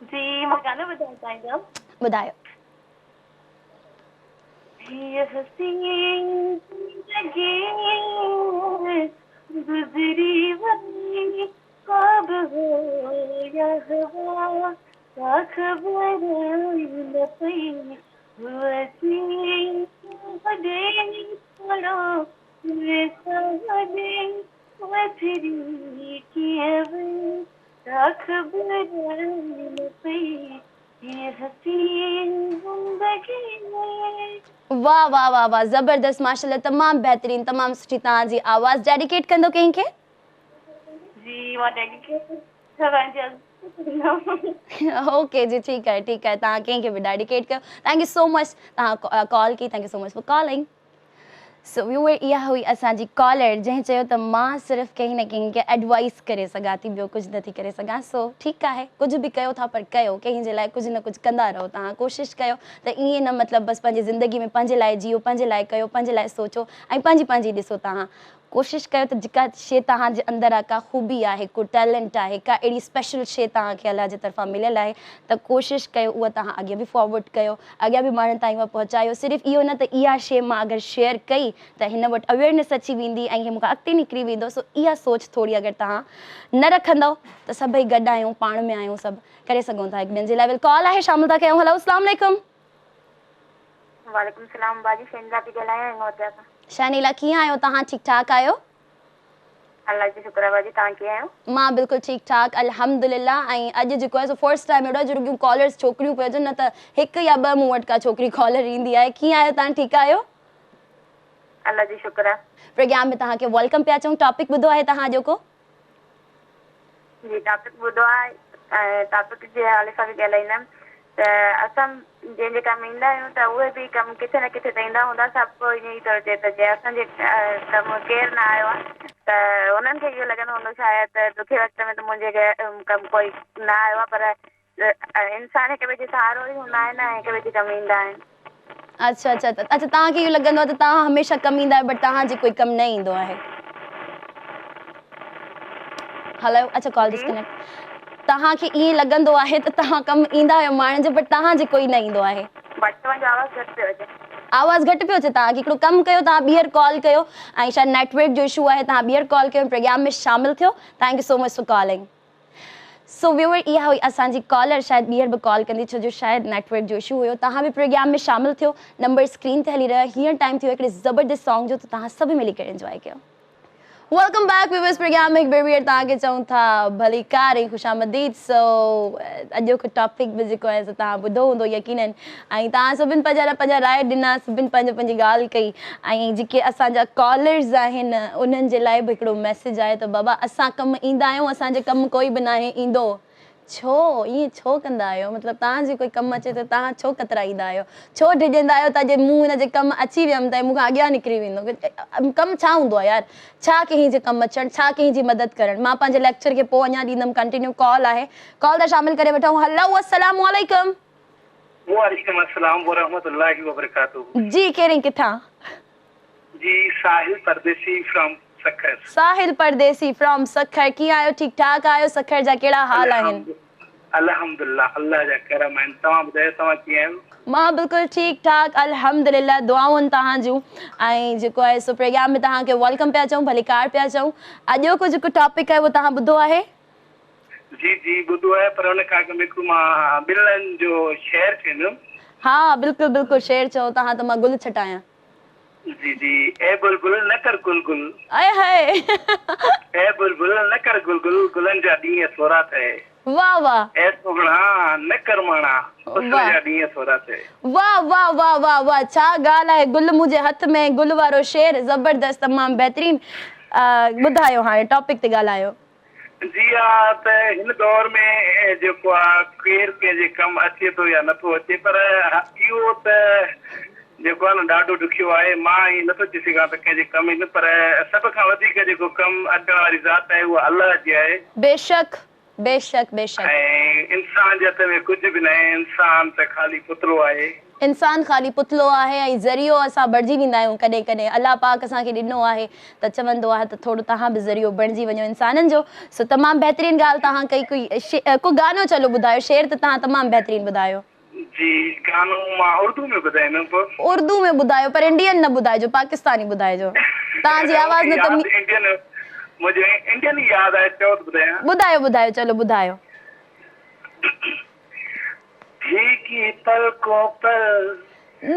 [SPEAKER 5] जी मां गानो ॿुधाइणु चाहींदुमि।
[SPEAKER 1] ॿुधायो।
[SPEAKER 5] हीअ हसीन ज़िंदगी गुज़री वई, ख़्वाब हो या हवा, का ख़बर न पई, वॾे وڇڙي ڪيئن وئي ڪا خبر نه پئي هيء حسين زندگي ۾.
[SPEAKER 1] واه واه واه واه زبردست ماشاءالله تمام بهترين تمام سٺي توهان جي آواز ڊيڊيڪيٽ ڪندو ڪنهن کي.
[SPEAKER 5] جي مان ڊيڊيڪيٽ پنهنجي هسبينڊ کي ڪندم.
[SPEAKER 1] اوڪي جي ٺيڪ آهي ٺيڪ آهي توهان ڪنهن کي به ڊيڊيڪيٽ ڪيو thank you سو مچ توهان ڪال ڪئي thank you so much for calling. So viewer اها هئي اسان جي ڪالر جنهن چيو ته مان صرف ڪنهن نه ڪنهن کي ايڊوائس ڪري سگهان ٿي ٻيو ڪجهه نٿي ڪري سگهان سو ٺيڪ آهي ڪجهه به ڪيو ٿا پر ڪيو ڪنهن جي لاء ڪجهه نه ڪجهه ڪندا رهو توهان ڪوشش ڪيو ته ائين نه مطلب بس پنهنجي زندگي ۾ پنهنجي لاء جيئو پنهنجي لاء ڪيو پنهنجي لاء سوچو ۽ پنهنجي پنهنجي ڏسو توهان ڪوشش ڪيو ته جيڪا شيء توهان جي اندر آ ڪا خوبي آهي ڪو ٽيلنٽ آهي ڪا اهڙي اسپيشل شيء توهان کي الله جي طرفان مليل آهي ته ڪوشش ڪيو اها توهان اڳيان به فارورڊ ڪيو اڳيان به ماڻهن تائين اها پهچايو صرف اهو نه ته اها شيء مان اگر شيئر ڪئي ته هن وٽ اويئرنيس اچي ويندي ۽ هي مون کان اڳتي نڪري ويندو سو اها سوچ ٿوري اگر توهان نه رکندؤ ته سڀئي گڏ آهيون پاڻ ۾ آهيون سڀ ڪري سگهون ٿا هڪ ٻين جي لاء ول ڪال آهي شامل ٿا ڪيون هلو اسلام عليڪم.
[SPEAKER 6] وعليڪم السلام باجي شهنيلا پئي ڳالهايان هنڱورجا کان.
[SPEAKER 1] شهنيلا ڪيئن آهيو توهان ٺيڪ ٺاڪ آهيو.
[SPEAKER 6] الله جو شڪر آهي باجي توهان ڪيئن آهيو.
[SPEAKER 1] مان بلڪل ٺيڪ ٺاڪ الحمدلله ۽ اڄ جيڪو آهي سو فرسٽ ٽائيم اهڙو آهي جو رڳيون ڪالرز ڇوڪريون پيون اچن نه ته هڪ يا ٻه مون وٽ ڪا ڇوڪري ڪالر ايندي آهي ڪيئن آهيو توهان ٺيڪ آهيو.
[SPEAKER 6] الله جو شڪر آهي.
[SPEAKER 1] پروگرام ۾ توهان کي welcome پيا چئون ٽاپڪ ٻڌو آهي توهان اڄوڪو.
[SPEAKER 6] جي ٽاپڪ ٻڌو آهي ۽ ٽاپڪ جي حوالي سان به ڳالهائيندم ته اسان جنهن جي ڪم ايندا آهيون ته اهي به ڪم ڪٿي نه ڪٿي ته ايندا هوندا سڀ ڪو ائين ئي ٿو چئي ته جي اسان جي ڪم ڪير نه آيو آهي ته انهن کي اهو لڳندو هوندو شايد ته ڏکي وقت ۾ ته منهنجي ڪم ڪوئي نه آيو آهي پر انسان هڪ ٻئي جي سهارو ئي هوندا آهن ۽ هڪ ٻئي جي ڪم ايندا آهن.
[SPEAKER 1] اڇا اڇا اڇا توهان کي اهو لڳندو آهي ته توهان هميشه ڪم ايندا آهيو بٽ توهان جي ڪوئي ڪم نه ايندو آهي. هلو اڇا ڪال ڊسڪنيڪٽ توهان کي ائين لڳندو آهي ته توهان ڪم ايندا آهيو ماڻهن جي بٽ توهان جي ڪوئي نه ايندو آهي.
[SPEAKER 6] بٽ توهان جو آواز گهٽ پيو اچي.
[SPEAKER 1] آواز گهٽ پيو اچي توهان کي هڪڙو ڪم ڪيو توهان ٻيهر ڪال ڪيو ۽ شايد نيٽورڪ جو اشو آهي توهان ٻيهر ڪال ڪيو پروگرام ۾ شامل ٿيو thank you so much for calling. So viewer اها هئي اسان جي ڪالر شايد ٻيهر به ڪال ڪندي ڇو جو شايد نيٽورڪ جو اشو هيو توهان به پروگرام ۾ شامل ٿيو نمبر اسڪرين تي هلي رهيو آهي هينئر ٽائيم ٿيو هڪڙي زبردست سانگ جو ته توهان سڀ ملي ڪري انجواء ڪيو. Welcome back viewers programme ۾ هڪ ڀيرو ٻيهر توهان کي چئون ٿا ڀليڪار ۽ خوش آمديد سو اڄوڪو ٽاپڪ به جيڪو آهي سو توهان ٻڌو هوندو يقينن ۽ توهان سڀن پنهنجا پنهنجا راء ڏنا سڀن پنهنجي پنهنجي ڳالهه ڪئي ۽ جيڪي اسان جا ڪالرز آهن انهن جي لاء به هڪڙو ميسيج آهي ته بابا اسان ڪم ايندا آهيون اسان جي ڪم ڪوئي به ناهي ايندو ڇو ائين ڇو ڪندا آهيو مطلب توهان جي ڪوئي ڪم اچي ته توهان ڇو ڪترائيندا آهيو ڇو ڊڄندا آهيو ته اڄ مون هن جي ڪم اچي ويم ته مون کان اڳيان نڪري ويندو ڪم ڇا هوندو آهي يار ڇا ڪنهن جي ڪم اچڻ ڇا ڪنهن جي مدد ڪرڻ مان پنهنجي ليڪچر کي پوء اڃا ڏيندم ڪنٽينيو ڪال آهي ڪال ٿا شامل ڪري وٺون هلو السلام عليڪم.
[SPEAKER 7] وعليڪم السلام ورحمة الله وبرڪاته.
[SPEAKER 1] جي ڪير ۽ ڪٿان.
[SPEAKER 7] جي ساحل پرديسي فرام سکر.
[SPEAKER 1] ساحل پرديسي فرام سکر ڪيئن آهيو ٺيڪ ٺاڪ آهيو سکر جا ڪهڙا حال آهن.
[SPEAKER 7] الحمدلله الله جا ڪرم آهن توهان ٻڌايو توهان ڪيئن آهيو.
[SPEAKER 1] مان بلڪل ٺيڪ ٺاڪ الحمدلله دعائون توهان جون ۽ جيڪو آهي سو پروگرام ۾ توهان کي welcome پيا چئون ڀليڪار پيا چئون اڄوڪو جيڪو ٽاپڪ آهي اهو توهان ٻڌو آهي.
[SPEAKER 7] جي جي ٻڌو آهي پر ان کان اڳ ۾ هڪڙو مان ٻن لائن جو شعر چوندم.
[SPEAKER 1] ها بلڪل بلڪل شعر چئو توهان ته مان گل ڇٽايان.
[SPEAKER 7] جي جي اي بلبل نه ڪر گل گل.
[SPEAKER 1] اي هاء.
[SPEAKER 7] اي بلبل نه ڪر گل گل گلن جا ڏينهن ٿورا ٿئي.
[SPEAKER 1] واه واه.
[SPEAKER 7] اي سهڻا نه ڪر ماڻا حسن جا ڏينهن ٿورا ٿئي.
[SPEAKER 1] واه واه واه واه واه ڇا ڳالهه آهي گل منهنجي هٿ ۾ گل وارو شعر زبردست تمام بهترين ٻڌايو هاڻي ٽاپڪ تي ڳالهايو.
[SPEAKER 7] جي ها ته هن دور ۾ جيڪو آ ڪير ڪنهن جي ڪم اچي ٿو يا نٿو اچي پر اهو ته جيڪو آ نه ڏاڍو ڏکيو آهي مان ائين نٿو چئي سگهان ته ڪنهن جي ڪم ايندو پر سڀ کان وڌيڪ جيڪو ڪم اچڻ واري ذات آهي اها الله جي آهي.
[SPEAKER 1] بيشڪ بيشڪ بيشڪ.
[SPEAKER 7] ۽ انسان جي هٿ ۾ ڪجهه به ناهي انسان ته خالي پتلو آهي.
[SPEAKER 1] انسان خالي پتلو آهي ۽ ذريعو اسان بڻجي ويندا آهيون ڪڏهن ڪڏهن الله پاڪ اسان کي ڏنو آهي ته چوندو آهي ته ٿورو توهان به ذريعو بڻجي وڃو انسانن جو سو تمام بهترين ڳالهه توهان ڪئي ڪوئي ڪو گانو چلو ٻڌايو شعر ته توهان تمام بهترين ٻڌايو.
[SPEAKER 7] جي گانو مان اردو ۾ ٻڌائيندم پوء.
[SPEAKER 1] اردو ۾ ٻڌايو پر انڊين نه ٻڌائجو پاڪستاني ٻڌائجو توهان جي آواز نه ته.
[SPEAKER 7] انڊين منهنجو انڊين ئي ياد آهي چئو ته ٻڌايان.
[SPEAKER 1] ٻڌايو ٻڌايو چلو ٻڌايو.
[SPEAKER 7] ڀيگي پلڪون پر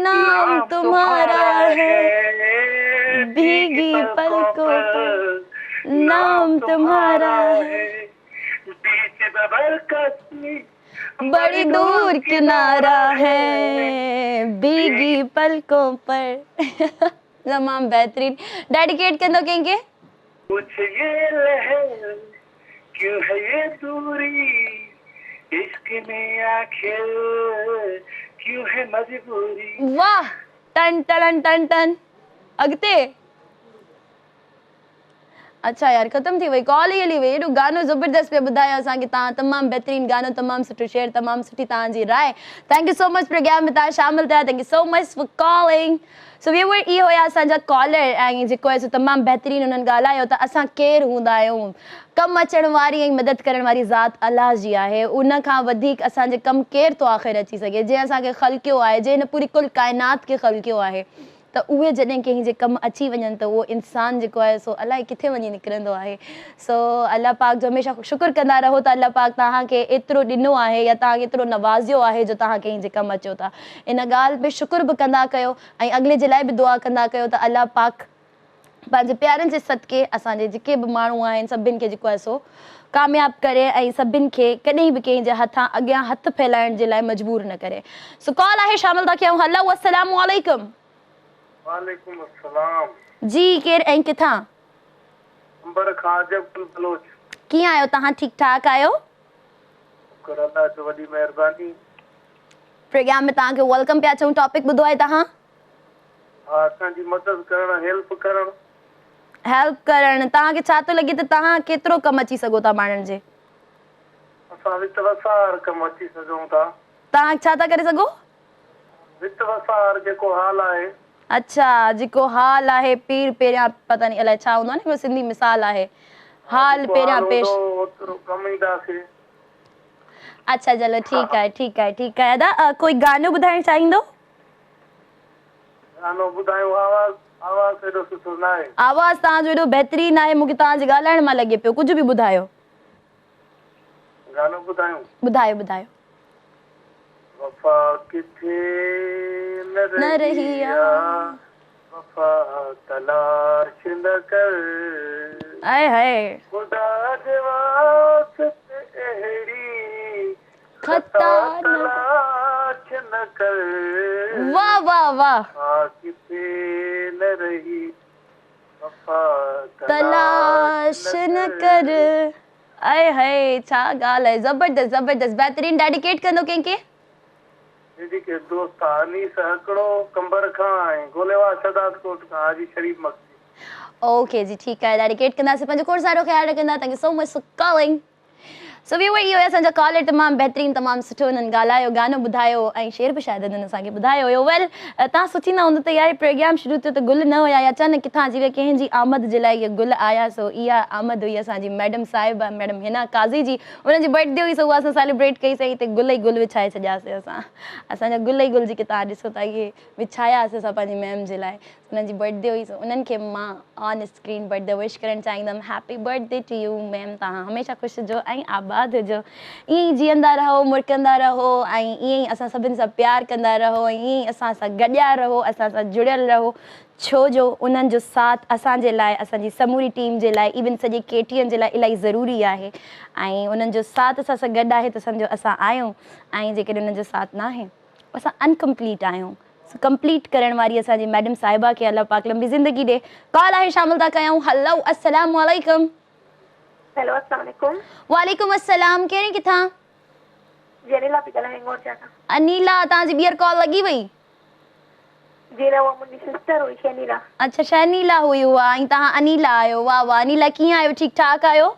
[SPEAKER 1] نام تمهارا هي ڀيگي پلڪون پر. नाम तुम्हारा है,
[SPEAKER 3] बीच बबर कश्ती
[SPEAKER 1] बड़ी दूर किनारा है, भीगी पलकों पर। तमामु बहितरीन। डेडिकेट कंदो कंहिंखे?
[SPEAKER 3] कुछ ये लहर क्यों है ये दूरी, इश्क में आखिर क्यों है मजबूरी।
[SPEAKER 1] वाह, टन टन टन टन। अॻिते। अच्छा यार, ख़त्म थी वई कॉल ई हली वई। एॾो गानो ज़बरदस्त पिया ॿुधायो असांखे तव्हां, तमामु बहितरीन गानो, तमामु सुठो शेर, तमामु सुठी तव्हांजी राय। Thank you so much programme में तव्हां शामिल थिया। Thank you so much for calling. So viewer, इहे हुया असांजा कॉलर ऐं जेको आहे सो तमामु बहितरीन उन्हनि ॻाल्हायो त असां केरु हूंदा आहियूं। कमु अचण वारी ऐं मदद करण वारी ज़ात अलाह जी आहे, उन खां वधीक असांजे कमु केरु थो आख़िर अची सघे, जंहिं असांखे ख़लकियो आहे, जंहिं हिन पूरी कुल काइनात खे ख़लकियो आहे। त उहे जॾहिं कंहिंजे कमु अची वञनि त उहो इंसान जेको आहे सो अलाए किथे वञी निकिरंदो आहे। सो अलाह पाक जो हमेशह शुक्र कंदा रहो त अलाह पाक तव्हांखे एतिरो ॾिनो आहे या तव्हांखे एतिरो नवाज़ियो आहे जो तव्हां कंहिंजे कमु अचो था। इन ॻाल्हि पे शुक्र बि कंदा कयो ऐं अॻिले जे लाइ बि दुआ कंदा कयो त अलाह पाक पंहिंजे प्यारनि जे सदके असांजे जेके बि माण्हू आहिनि सभिनि खे जेको आहे सो कामयाब करे ऐं सभिनि खे कॾहिं बि कंहिंजे हथां अॻियां हथु फैलाइण जे लाइ मजबूर न करे। सो कॉल आहे, शामिल था कयूं। हलो, अस्सलामु अलैकुम।
[SPEAKER 3] वालेकुम अस्सलाम।
[SPEAKER 1] जी, केरु ऐं किथां?
[SPEAKER 3] अंबर खां अजब बलोच।
[SPEAKER 1] कीअं आहियो तव्हां? ठीकु ठाक आहियो?
[SPEAKER 3] शुक्र अल्लाह जो, वॾी महिरबानी।
[SPEAKER 1] प्रोग्राम में तव्हांखे welcome पिया चऊं। टॉपिक ॿुधो आहे तव्हां?
[SPEAKER 3] हा, असांजी मदद करण, हेल्प करण।
[SPEAKER 1] हेल्प करण। तव्हांखे छा थो लॻे त तव्हां केतिरो कमु अची सघो था माण्हुनि जे?
[SPEAKER 3] असां वित वसार कमु अची सघूं था।
[SPEAKER 1] तव्हां छा था करे सघो?
[SPEAKER 3] वित वसार जेको हाल आहे।
[SPEAKER 1] अच्छा, जेको हाल आहे, पीर पहिरियां पता नहीं अलाए छा हूंदो आहे न, हिकिड़ो सिंधी मिसाल आहे, हाल पहिरियां पेश।
[SPEAKER 3] कमु ईंदासीं।
[SPEAKER 1] अच्छा चलो, ठीकु आहे, ठीकु आहे, ठीकु आहे। अदा कोई गानो ॿुधाइण चाहींदो?
[SPEAKER 3] गानो ॿुधायो। आवाज़ आवाज़ एॾो सुठो न आहे।
[SPEAKER 1] आवाज़ तव्हांजो एॾो बहितरीन आहे, मूंखे तव्हांजे ॻाल्हाइण मां लॻे पियो। कुझु बि ॿुधायो।
[SPEAKER 3] गानो ॿुधायूं?
[SPEAKER 1] ॿुधायो ॿुधायो।
[SPEAKER 3] वफ़ा किथे न रही आ, वफ़ा तलाश न कर,
[SPEAKER 1] आए हाय,
[SPEAKER 3] ख़ुदा जे वास्ते अहिड़ी
[SPEAKER 1] ख़ता
[SPEAKER 3] तलाश न कर।
[SPEAKER 1] वाह वाह वाह।
[SPEAKER 3] वफ़ा किथे न रही, वफ़ा
[SPEAKER 1] तलाश न कर। आए हाय, छा ॻाल्हि आहे, ज़बरदस्त ज़बरदस्त, बहितरीन। डेडिकेट कंदो कंहिंखे?
[SPEAKER 3] के दोस्त अनीस हकड़ो कंबर खां ऐं गोलेवा शहदादकोट खां हाजी शरीफ मक्की।
[SPEAKER 1] ओके जी, ठीकु आहे, डेडिकेट कंदासीं। पंहिंजो खोड़ सारो ख़्यालु रखंदा। Thank you so much for calling. So viewer, इहो असांजा कॉलर तमामु बहितरीन, तमामु सुठो हुननि ॻाल्हायो, गानो ॿुधायो ऐं शेर बि शायदि हुननि असांखे ॿुधायो हुयो। वेल, तव्हां सोचींदा हूंदो त यार प्रोग्राम शुरू थियो त गुल न हुया या अचानक किथां अची विया, कंहिंजी आमद जे लाइ इहे गुल आया। सो इहा आमद हुई असांजी मैडम साहिबा, मैडम हिना काज़ी जी, हुननि जी बर्थडे हुई, सो उहा असां सेलिब्रेट कईसीं। हिते गुल ई गुल विछाए छॾियासीं असां, असांजा गुल ई गुल जेके तव्हां ॾिसो था इहे विछायासीं असां पंहिंजी मैम जे लाइ। हुननि जी बर्थडे हुई, सो उन्हनि खे मां ऑन स्क्रीन बर्थडे विश करणु चाहींदमि। Happy birthday to you ma'am. तव्हां हमेशह ख़ुशि हुजो ऐं आबाद हुजो, ईअं ई जीअंदा रहो, मुड़कंदा रहो ऐं ईअं ई असां सभिनि सां प्यार कंदा रहो ऐं ईअं ई असां सां गॾिया रहो, असां सां जुड़ियल रहो, छो जो उन्हनि जो साथ असांजे लाइ, असांजी समूरी टीम जे लाइ, इवन सॼे केटीएन जे लाइ इलाही ज़रूरी आहे। ऐं उन्हनि जो साथ असां सां गॾु आहे त सम्झो असां आहियूं, ऐं जेकॾहिं उन्हनि जो साथ न आहे असां अनकम्प्लीट आहियूं। सो कंप्लीट करण वारी असांजी मैडम साहिबा खे अलाह पाक लंबी ज़िंदगी ॾे। कॉल आहे, शामिल था कयूं। हलो, अस्सलामु अलैकुम।
[SPEAKER 5] हेलो, अस्सलाम वालेकुम।
[SPEAKER 1] वालेकुम अस्सलाम। केरु किथां?
[SPEAKER 5] जी, अनीला पई ॻाल्हायां, हिंगोरचा खां।
[SPEAKER 1] अनीला, तव्हांजी ॿीहर कॉल लॻी वई?
[SPEAKER 5] जी न, उहा मुंहिंजी सिस्टर हुई शनीला।
[SPEAKER 1] अच्छा, शनीला हुई उहा ऐं तव्हां अनीला आहियो। वाह वाह अनीला, कीअं आहियो? ठीकु ठाक आहियो?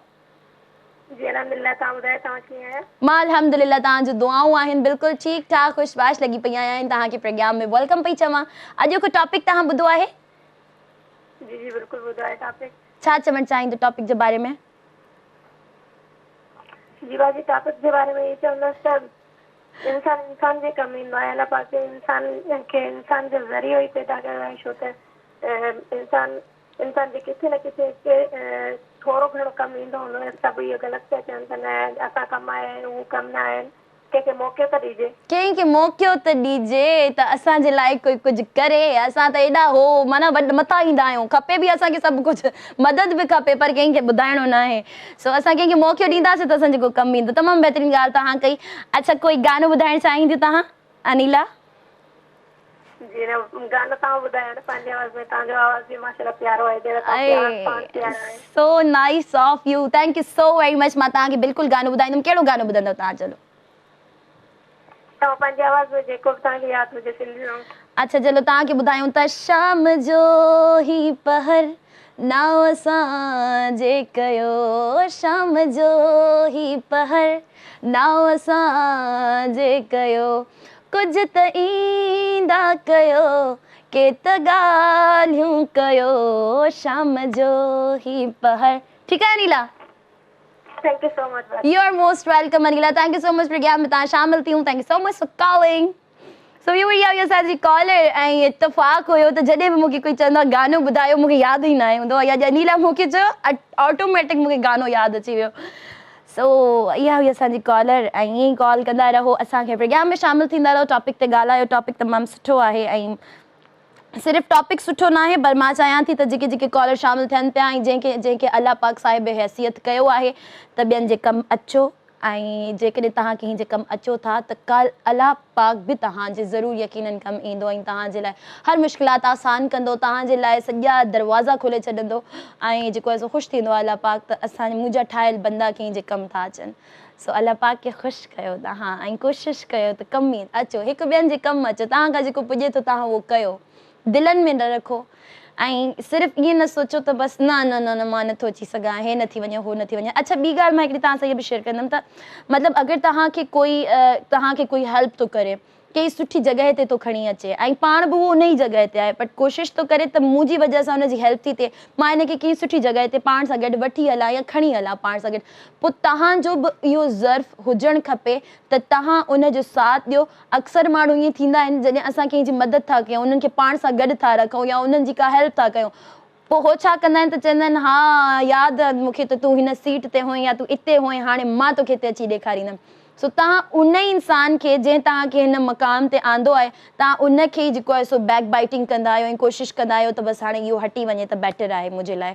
[SPEAKER 5] जी अल्हम्दुलिल्लाह, तव्हां ॿुधायो तव्हां कीअं आहियो?
[SPEAKER 1] मां अल्हम्दुलिल्लाह, तव्हांजूं दुआऊं आहिनि, बिल्कुलु ठीकु ठाक ख़ुशबाश लॻी पई आहियां। तव्हांखे प्रोग्राम में welcome पई चवां। अॼोको टॉपिक तव्हां ॿुधो आहे?
[SPEAKER 5] जी जी, बिल्कुलु ॿुधो आहे टॉपिक।
[SPEAKER 1] छा चवणु चाहींदो टॉपिक जे बारे में?
[SPEAKER 5] जी भाजी, टॉपिक जे बारे में इहो चवंदसि त इंसान इंसान जे कमु ईंदो आहे। अलाह पाक इंसान खे इंसान जो ज़रियो ई पैदा कयो आहे, छो त इंसान इंसान जे किथे न किथे थोरो घणो कमु ईंदो हूंदो। सभु इहो ग़लति पिया चवनि त न असां कमु आया आहियूं, हू कमु न आया आहिनि। ڪنهن کي موقعو ته ڏجي.
[SPEAKER 1] ڪنهن کي موقعو ته ڏجي ته اسان جي لاء ڪوئي ڪجهه ڪري. اسان ته ايڏا هو معنيٰ وڏ مٿان ايندا آهيون. کپي به اسان کي سڀ ڪجهه، مدد به کپي پر ڪنهن کي ٻڌائڻو ناهي. سو اسان ڪنهن کي موقعو ڏينداسين ته اسان جي ڪو ڪم ايندو. تمام بهترين ڳالهه توهان ڪئي. اڇا ڪوئي گانو ٻڌائڻ چاهينديون توهان انيلا؟
[SPEAKER 5] جي نه گانو توهان ٻڌايو نه پنهنجي آواز ۾ توهان جو آواز به ماشاءالله پيارو آهي جهڙو توهان پيار پاڻ پيارا آهيو.
[SPEAKER 1] So nice of you thank you so very much مان توهان کي بلڪل گانو ٻڌائيندم ڪهڙو گانو ٻڌندؤ توهان چلو.
[SPEAKER 5] توهان پنهنجي آواز ۾ جيڪو به توهان کي ياد هجي سنڌي سانگ.
[SPEAKER 1] اڇا چلو توهان کي ٻڌايون ٿا شام جو هي پهر نانء اسان جي ڪيو شام جو هي پهر نانء اسان جي ڪيو ڪجهه ته ايندا ڪيو، ڪي ته ڳالهيون ڪيو، شام جو هي پهر. ٺيڪ آهي Aneela.
[SPEAKER 5] Thank you so much Baji.
[SPEAKER 1] You are most welcome Anila thank you so much programme ۾ توهان شامل ٿيون thank you so much for calling. So اهو ئي آهي اسان جي ڪالر ۽ اتفاق هيو ته جڏهن به مونکي ڪوئي چوندو آهي گانو ٻڌايو مونکي ياد ئي ناهي هوندو ۽ اڄ انيلا مونکي چيو آٽوميٽڪ مونکي گانو ياد اچي ويو. سو اها هئي اسان جي ڪالر ۽ ائين ئي ڪال ڪندا رهو اسان کي پروگرام ۾ شامل ٿيندا رهو ٽاپڪ تي ڳالهايو ٽاپڪ تمام سٺو آهي ۽ صرف ٽاپڪ سٺو ناهي پر مان چاهيان ٿي ته جيڪي جيڪي ڪالر شامل ٿين پيا ۽ جنهن کي جنهن کي الله پاڪ صاحب حيثيت ڪيو آهي ته ٻين جي ڪم اچو ۽ جيڪڏهن توهان ڪنهن جي ڪم اچو ٿا ته ڪالهه الله پاڪ به توهان جي ضرور يقينن ڪم ايندو ۽ توهان جي لاء هر مشڪلات آسان ڪندو توهان جي لاء سڄا دروازا کولي ڇڏندو ۽ جيڪو آهي سو خوش ٿيندو آهي الله پاڪ ته اسان منهنجا ٺاهيل بندا ڪنهن جي ڪم ٿا اچن سو الله پاڪ کي خوش ڪيو توهان ۽ ڪوشش ڪيو ته ڪم ئي اچو هڪ ٻين جي ڪم اچو توهان کان جيڪو پڄي ٿو توهان اهو ڪيو دلن ۾ نه رکو ۽ صرف ائين نه سوچو ته بس نه نه نه نه مان نٿو اچي سگهان هي نه ٿي وڃي هو نه ٿي وڃي اڇا ٻي ڳالهه مان هڪڙي توهان سان اها به شيئر ڪندم ته مطلب اگر توهان کي ڪوئي توهان کي ڪوئي هيلپ ٿو ڪري ڪنهن سٺي جڳهه تي ٿو کڻي اچي ۽ پاڻ به اهو ان ئي جڳهه تي آهي بٽ ڪوشش ٿو ڪري ته منهنجي وجه سان ان جي هيلپ ٿي ٿئي مان ان کي ڪنهن سٺي جڳهه تي پاڻ سان گڏ وٺي هلان يا کڻي هلان پاڻ سان گڏ پوء توهان جو به اهو ظرف هجڻ کپي ته توهان ان جو ساٿ ڏيو اڪثر ماڻهو ائين ٿيندا آهن جڏهن اسان ڪنهن جي مدد ٿا ڪيون انهن کي پاڻ سان گڏ ٿا رکون يا انهن جي ڪا هيلپ ٿا ڪيون پوء هو ڇا ڪندا آهن ته چوندا آهن ها ياد آهي مون کي ته تون هن سيٽ تي هئين يا تون اتي هئين هاڻي مان توکي هتي اچي ڏيکاريندم سو توهان ان ئي انسان کي جنهن توهان کي هن مقام تي آندو آهي توهان ان کي ئي جيڪو آهي سو بيڪ بائيٽنگ ڪندا آهيو ۽ ڪوشش ڪندا آهيو ته بس هاڻي اهو هٽي وڃي ته بيٽر آهي منهنجي لاء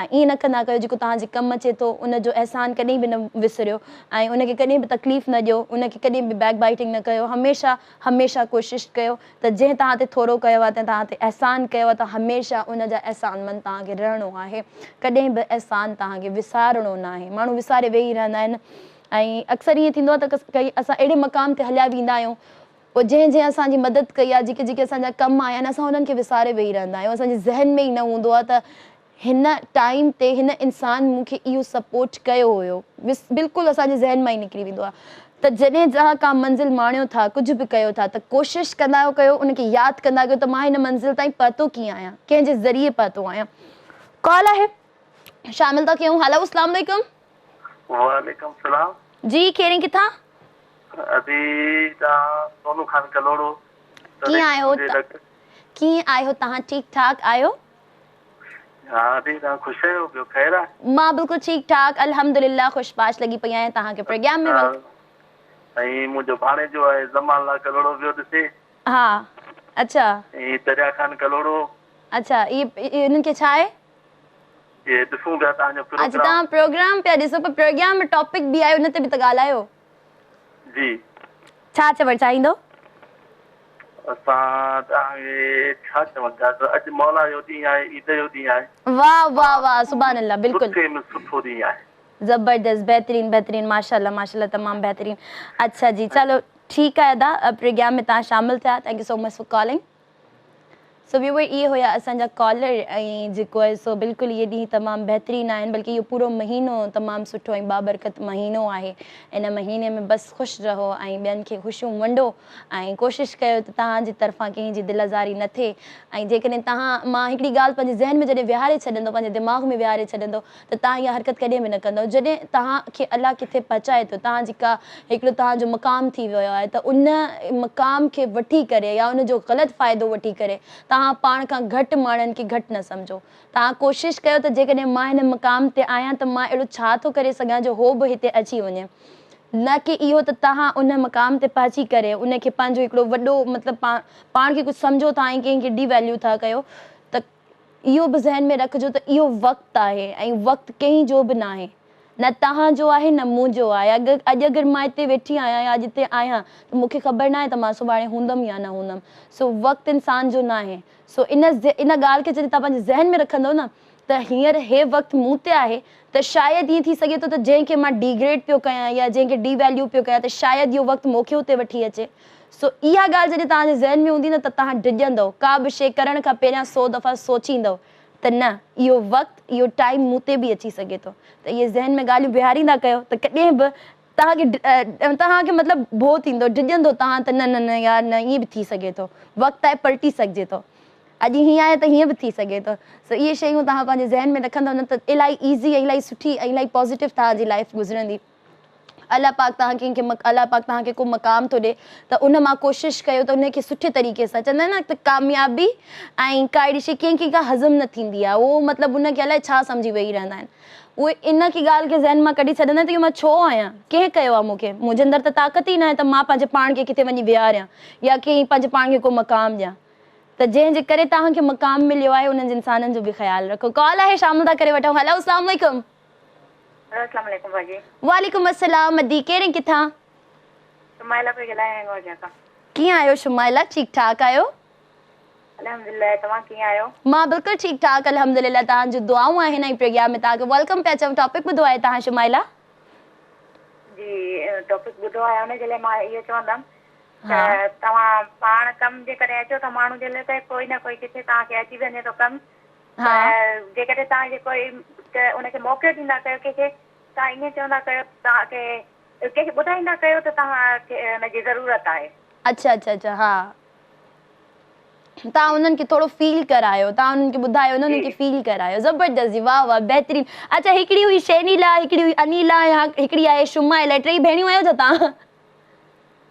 [SPEAKER 1] ۽ ائين نه ڪندا ڪيو جيڪو توهان جي ڪم اچي ٿو ان جو احسان ڪڏهن به نه وسريو ۽ ان کي ڪڏهن به تڪليف نه ڏيو، ان کي ڪڏهن به بيڪ بائيٽنگ نه ڪيو، هميشه هميشه ڪوشش ڪيو ته جنهن توهان تي ٿورو ڪيو آهي، تنهن توهان تي احسان ڪيو آهي ته هميشه ان جا احسان مند توهان کي رهڻو آهي، ڪڏهن به احسان توهان کي وسارڻو ناهي، ماڻهو وساري ويهي رهندا آهن ۽ اڪثر ائين ٿيندو آهي ته ڪئي اسان اهڙي مقام تي هليا ويندا آهيون پوء جنهن جنهن اسان جي مدد ڪئي آهي، جيڪي جيڪي اسان جا ڪم آيا آهن، اسان انهن کي وساري ويهي رهندا آهيون، اسان جي ذهن ۾ ئي نه هوندو آهي ته هن ٽائيم تي هن انسان مون کي اهو سپورٽ ڪيو هيو بلڪل اسان جي ذهن مان ئي نڪري ويندو آهي ته جڏهن توهان ڪا منزل ماڻيو ٿا ڪجهه به ڪيو ٿا ته ڪوشش ڪندا ڪيو ان کي ياد ڪندا ڪيو ته مان هن منزل تائين پهتو ڪيئن آهيان ڪنهن جي ذريعي پهتو آهيان ڪال آهي شامل ٿا ڪيون هلو اسلام عليڪم.
[SPEAKER 3] وعليڪم السلام.
[SPEAKER 1] جي ڪير ۽ ڪٿان.
[SPEAKER 3] ادي تان سونو خان ڪلهوڙو.
[SPEAKER 1] ڪيئن آهيو ڪيئن آهيو توهان ٺيڪ ٺاڪ آهيو.
[SPEAKER 3] ها ادي توهان خوش آهيو ٻيو خير آ.
[SPEAKER 1] مان بلڪل ٺيڪ ٺاڪ الحمدلله خوش باش لڳي پئي آهيان توهان کي پروگرام ۾ welcome.
[SPEAKER 3] ۽ منهنجو ڀاڻيجو آهي زمان الله ڪلهوڙو پيو ڏسي.
[SPEAKER 1] ها اڇا.
[SPEAKER 3] ۽ دريا خان ڪلهوڙو.
[SPEAKER 1] اڇا اهي انهن کي ڇا آهي.
[SPEAKER 3] اهي ڏسون پيا توهان جو پروگرام.
[SPEAKER 1] اڇا توهان پروگرام پيا ڏسو پر پروگرام ۾ ٽاپڪ به آهي ان تي به ته ڳالهايو.
[SPEAKER 3] جي.
[SPEAKER 1] ڇا چوڻ چاهيندو.
[SPEAKER 3] اسان توهان کي ڇا چوڻ چاهيندو اڄ مولا جو ڏينهن آهي عيد جو ڏينهن آهي.
[SPEAKER 1] واه واه واه سبحان الله بلڪل.
[SPEAKER 3] سٺي ۾ سٺو ڏينهن آهي.
[SPEAKER 1] زبردست بهترين بهترين ماشاءالله ماشاءالله تمام بهترين اڇا جي چلو ٺيڪ آهي ادا پروگرام ۾ توهان شامل ٿيا thank you so much for calling. So viewer اهي هيا اسان جا ڪالر ۽ جيڪو آهي سو بلڪل اهي ڏينهن تمام بهترين آهن بلڪه اهو پورو مهينو تمام سٺو ۽ بابرڪت مهينو آهي ان مهيني ۾ بس خوش رهو ۽ ٻين کي خوشيون ونڊو ۽ ڪوشش ڪيو ته توهان جي طرفان ڪنهن جي دل آزاري نه ٿئي ۽ جيڪڏهن توهان مان هڪڙي ڳالهه پنهنجي ذهن ۾ جڏهن ويهاري ڇڏندو پنهنجي دماغ ۾ ويهاري ڇڏندو ته توهان اها حرڪت ڪڏهن به نه ڪندؤ. جڏهن توهان کي الله ڪٿي پهچائي ٿو، توهان جي ڪا هڪڙو توهان جو مقام ٿي ويو آهي ته ان مقام کي وٺي ڪري يا ان جو غلط فائدو وٺي ڪري توهان پاڻ کان گهٽ ماڻهن کي گهٽ نه سمجهو. توهان ڪوشش ڪيو ته جيڪڏهن مان هن مقام تي آهيان ته مان اهڙو ڇا ٿو ڪري سگهان جو هو به هتي اچي وڃي. نه ڪي اهو ته توهان ان مقام تي پهچي ڪري ان کي پنهنجو هڪڙو وڏو مطلب پاڻ کي ڪجهه سمجهو ٿا ۽ ڪنهن کي ڊي ويليو ٿا ڪيو ته اهو به ذهن ۾ رکجو ته اهو وقت آهي ۽ وقت ڪنهن جو به ناهي نه توهان جو آهي نه منهنجو آهي اڳ اڄ اگر مان هتي ويٺي آهيان يا اڄ هتي آهيان ته مون کي خبر ناهي ته مان سڀاڻي هوندم يا نه هوندم سو وقت انسان جو ناهي سو ان ان ڳالهه کي جڏهن توهان پنهنجي ذهن ۾ رکندو نه ته هينئر هي وقت مون تي آهي ته شايد ائين ٿي سگهي ٿو ته جنهن کي مان ڊيگريڊ پيو ڪيان يا جنهن کي ڊي ويليو پيو ڪيان ته شايد اهو وقت مون کي اتي وٺي اچي. سو اها ڳالهه جڏهن توهان جي ذهن ۾ هوندي نه ته توهان ڊڄندؤ، ڪا به شيء ڪرڻ کان پهريان سو دفعا سوچيندؤ ته نه اهو وقت اهو ٽائيم مون تي به اچي سگهي ٿو ته اهي ذهن ۾ ڳالهيون بيهاريندا ڪيو ته ڪڏهن به توهان کي توهان کي مطلب ڀؤ ٿيندو ڊڄندو توهان ته نه نه نه يار نه ائين به ٿي سگهي ٿو وقت آهي پلٽي سگهجي ٿو اڄ هيئن آهي ته هيئن به ٿي سگهي ٿو سو اهي شيون توهان پنهنجي ذهن ۾ رکندو نه ته الاهي ايزي ۽ الاهي سٺي ۽ الاهي پازيٽو توهان جي لائف گذرندي الله پاڪ توهان کي الله پاڪ توهان کي ڪو مقام ٿو ڏي ته ان مان ڪوشش ڪيو ته ان کي سٺي طريقي سان چوندا آهن نه ته ڪاميابي ۽ ڪا اهڙي شي ڪنهن کي ڪا هضم نه ٿيندي آهي اهو مطلب ان کي الائي ڇا سمجهي ويهي رهندا آهن اهي ان کي ڳالهه کي ذهن مان ڪڍي ڇڏندا آهن ته اهو مان ڇو آهيان ڪنهن ڪيو آهي مون کي منهنجي اندر ته طاقت ئي ناهي ته مان پنهنجي پاڻ کي ڪٿي وڃي ويهاريان يا ڪنهن پنهنجي پاڻ کي ڪو مقام ڏيان ته جنهن جي ڪري توهان کي مقام مليو آهي انهن انسانن جو به خيال رکو ڪال آهي شامل ٿا ڪري وٺون هلو اسلام عليڪم.
[SPEAKER 6] هلو اسلام عليڪم باجي.
[SPEAKER 1] وعليڪم السلام ادي ڪير ۽ ڪٿان.
[SPEAKER 6] شمائله پئي ڳالهايان هنڱورجا کان.
[SPEAKER 1] ڪيئن آهيو شمائله ٺيڪ ٺاڪ آهيو.
[SPEAKER 6] الحمدلله توهان ڪيئن آهيو.
[SPEAKER 1] مان بلڪل ٺيڪ ٺاڪ الحمدلله توهان جون دعائون آهن ۽ پروگرام ۾ توهان کي welcome پيا چئون ٽاپڪ ٻڌو آهي توهان شمائله.
[SPEAKER 6] جي ٽاپڪ ٻڌو آهي ان جي لاء مان اهو چوندم ته توهان پاڻ ڪم جيڪڏهن اچو ٿا ماڻهو جي لاء ته ڪوئي نه ڪوئي ڪٿي توهان کي اچي وڃي ٿو ڪم ته جيڪڏهن توهان کي ڪوئي ته ان کي موقعو ڏيندا ڪيو ڪنهن کي توهان ائين چوندا ڪيو توهان کي ڪنهن کي ٻڌائيندا ڪيو ته توهان کي ان جي ضرورت آهي.
[SPEAKER 1] اڇا اڇا اڇا ها توهان انهن کي ٿورو فيل ڪرايو توهان انهن کي ٻڌايو نه انهن کي فيل ڪرايو زبردست جي واه واه بهترين اڇا هڪڙي هئي شينيلا هڪڙي هئي انيلا ۽ هڪڙي آهي شمائلا ٽئي ڀيڻيون آهيو ڇا توهان؟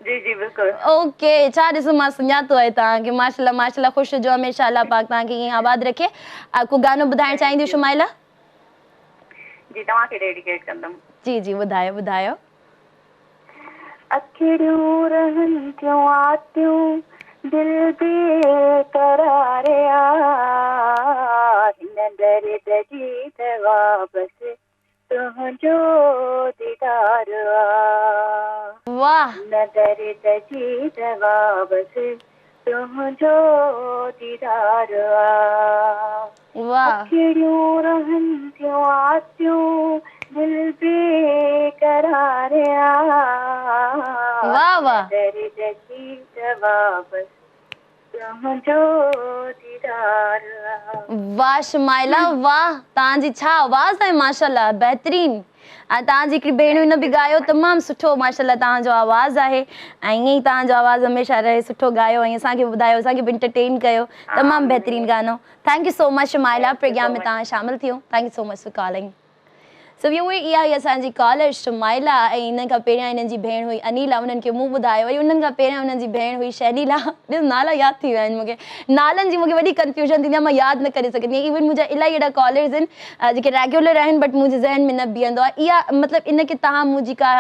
[SPEAKER 6] جي جي بلڪل.
[SPEAKER 1] اوڪي ڇا ڏسو مان سڃاتو آهي توهان کي ماشاءالله ماشاءالله خوش هجو هميشه الله پاڪ توهان کي ائين آباد رکي ڪو گانو ٻڌائڻ چاهينديون شمائلا؟
[SPEAKER 6] جي توهان کي ڊيڊيڪيٽ ڪندم.
[SPEAKER 1] جي جي ٻڌايو ٻڌايو.
[SPEAKER 6] اکڙيون رهن ٿيون آتيون دل بي قرار آ هن درد جي دوا بس تنهنجو ديدار آ.
[SPEAKER 1] واه.
[SPEAKER 6] هن درد جي دوا بس تنهنجو ديدار آ.
[SPEAKER 1] واه.
[SPEAKER 6] اکڙيون رهن ٿيون آتيون دل بي قرار آ.
[SPEAKER 1] واه واه.
[SPEAKER 6] هن درد جي دوا بس تنهنجو ديدار آ.
[SPEAKER 1] واه شمائله واه توهان جي ڇا آواز آهي ماشاءالله بهترين ۽ توهان جي هڪڙي ڀيڻ هن به ڳايو تمام سٺو ماشاءالله توهان جو آواز آهي ۽ ائين ئي توهان جو آواز هميشه رهي سٺو ڳايو ۽ اسان کي به ٻڌايو اسان کي به انٽرٽين ڪيو تمام بهترين گانو thank you so much Shumaila programme ۾ توهان شامل ٿيو thank you so much for calling. So viewer اها هئي اسان جي ڪالر شمائلا ۽ انهن کان پهريان انهن جي ڀيڻ هئي انيلا انهن کي مون ٻڌايو وري انهن کان پهريان انهن جي ڀيڻ هئي شهنيلا ڏس نالا ياد ٿي ويا آهن مون کي نالن جي مون کي وڏي ڪنفيوزن ٿيندي آهي مان ياد نه ڪري سگهندي آهيان ايون منهنجا الاهي اهڙا ڪالرز آهن جيڪي ريگيولر آهن بٽ منهنجي ذهن ۾ نه بيهندو آهي اها مطلب ان کي توهان منهنجي ڪا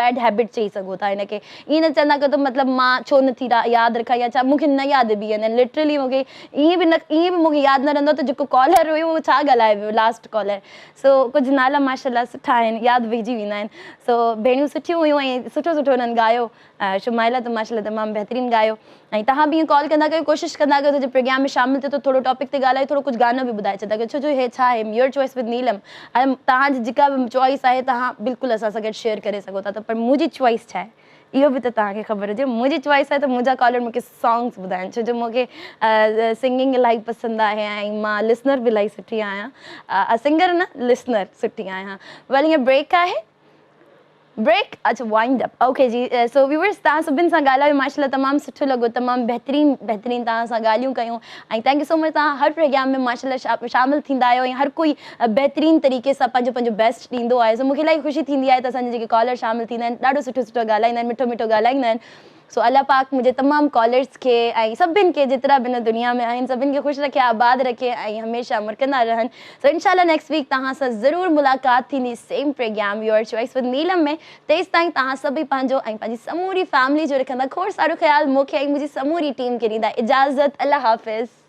[SPEAKER 1] بيڊ هيبٽ چئي سگهو ٿا ان کي ائين نه چوندا ڪيو ته مطلب مان ڇو نه ٿي ياد رکان يا ڇا مون کي نه ياد بيهندا آهن لٽرلي مون کي ائين به نه ائين به مون کي ياد نه رهندو آهي ته جيڪو ڪالر هيو اهو ڇا ڳالهائي پيو لاسٽ ڪالر سو ڪجهه نالا ماشاءالله سٺا آهن ياد بيهجي ويندا آهن سو ڀيڻيون سٺيون هيون ۽ سٺو سٺو انهن ڳايو شمائله ته ماشاءالله تمام بهترين ڳايو ۽ توهان به ائين ڪال ڪندا ڪيو ڪوشش ڪندا ڪيو ته جي پروگرام ۾ شامل ٿيو ته ٿورو ٽاپڪ تي ڳالهايو ٿورو ڪجهه گانو به ٻڌائي ڇڏندا ڪيو ڇو جو هي ڇا آهي يور چوائس وٿ نيلم ۽ توهان جي جيڪا به چوائس آهي توهان بلڪل اسان سان گڏ شيئر ڪري سگهو ٿا ته پر منهنجي چوائس ڇا آهي اهو به ته توهان کي خبر هجي منهنجي چوائس آهي ته منهنجا ڪالر مون کي سانگس ٻڌائن ڇو جو مون کي سنگنگ الاهي پسند آهي ۽ مان لسنر به الاهي سٺي آهيان سنگر نه لسنر سٺي آهيان ويل هينئر بريڪ آهي بريڪ اڇا وائنڊ اپ اوڪي جي سو ويورس توهان سڀن سان ڳالهايو ماشاءالله تمام سٺو لڳو تمام بهترين بهترين توهان سان ڳالهيون ڪيون ۽ thank you so مچ توهان هر پروگرام ۾ ماشاءالله شامل ٿيندا آهيو ۽ هر ڪوئي بهترين طريقي سان پنهنجو پنهنجو بيسٽ ڏيندو آهي سو مونکي الاهي خوشي ٿيندي آهي ته اسان جا جيڪي ڪالر شامل ٿيندا آهن ڏاڍو سٺو سٺو ڳالهائيندا آهن مٺو مٺو ڳالهائيندا آهن. سو الله پاڪ منهنجي تمام ڪالرز کي ۽ سڀن کي جيترا به هن دنيا ۾ آهن سڀن کي خوش رکي آباد رکي ۽ هميشه مرڪندا رهن سو انشاء الله نيڪسٽ ويڪ توهان سان ضرور ملاقات ٿيندي same programme your choice with Neelam ۾ تيستائين توهان سڀئي پنهنجو ۽ پنهنجي سموري فيملي جو رکندا کوڙ سارو خيال مون کي ۽ منهنجي سموري ٽيم کي ڏيندا اجازت الله حافظ.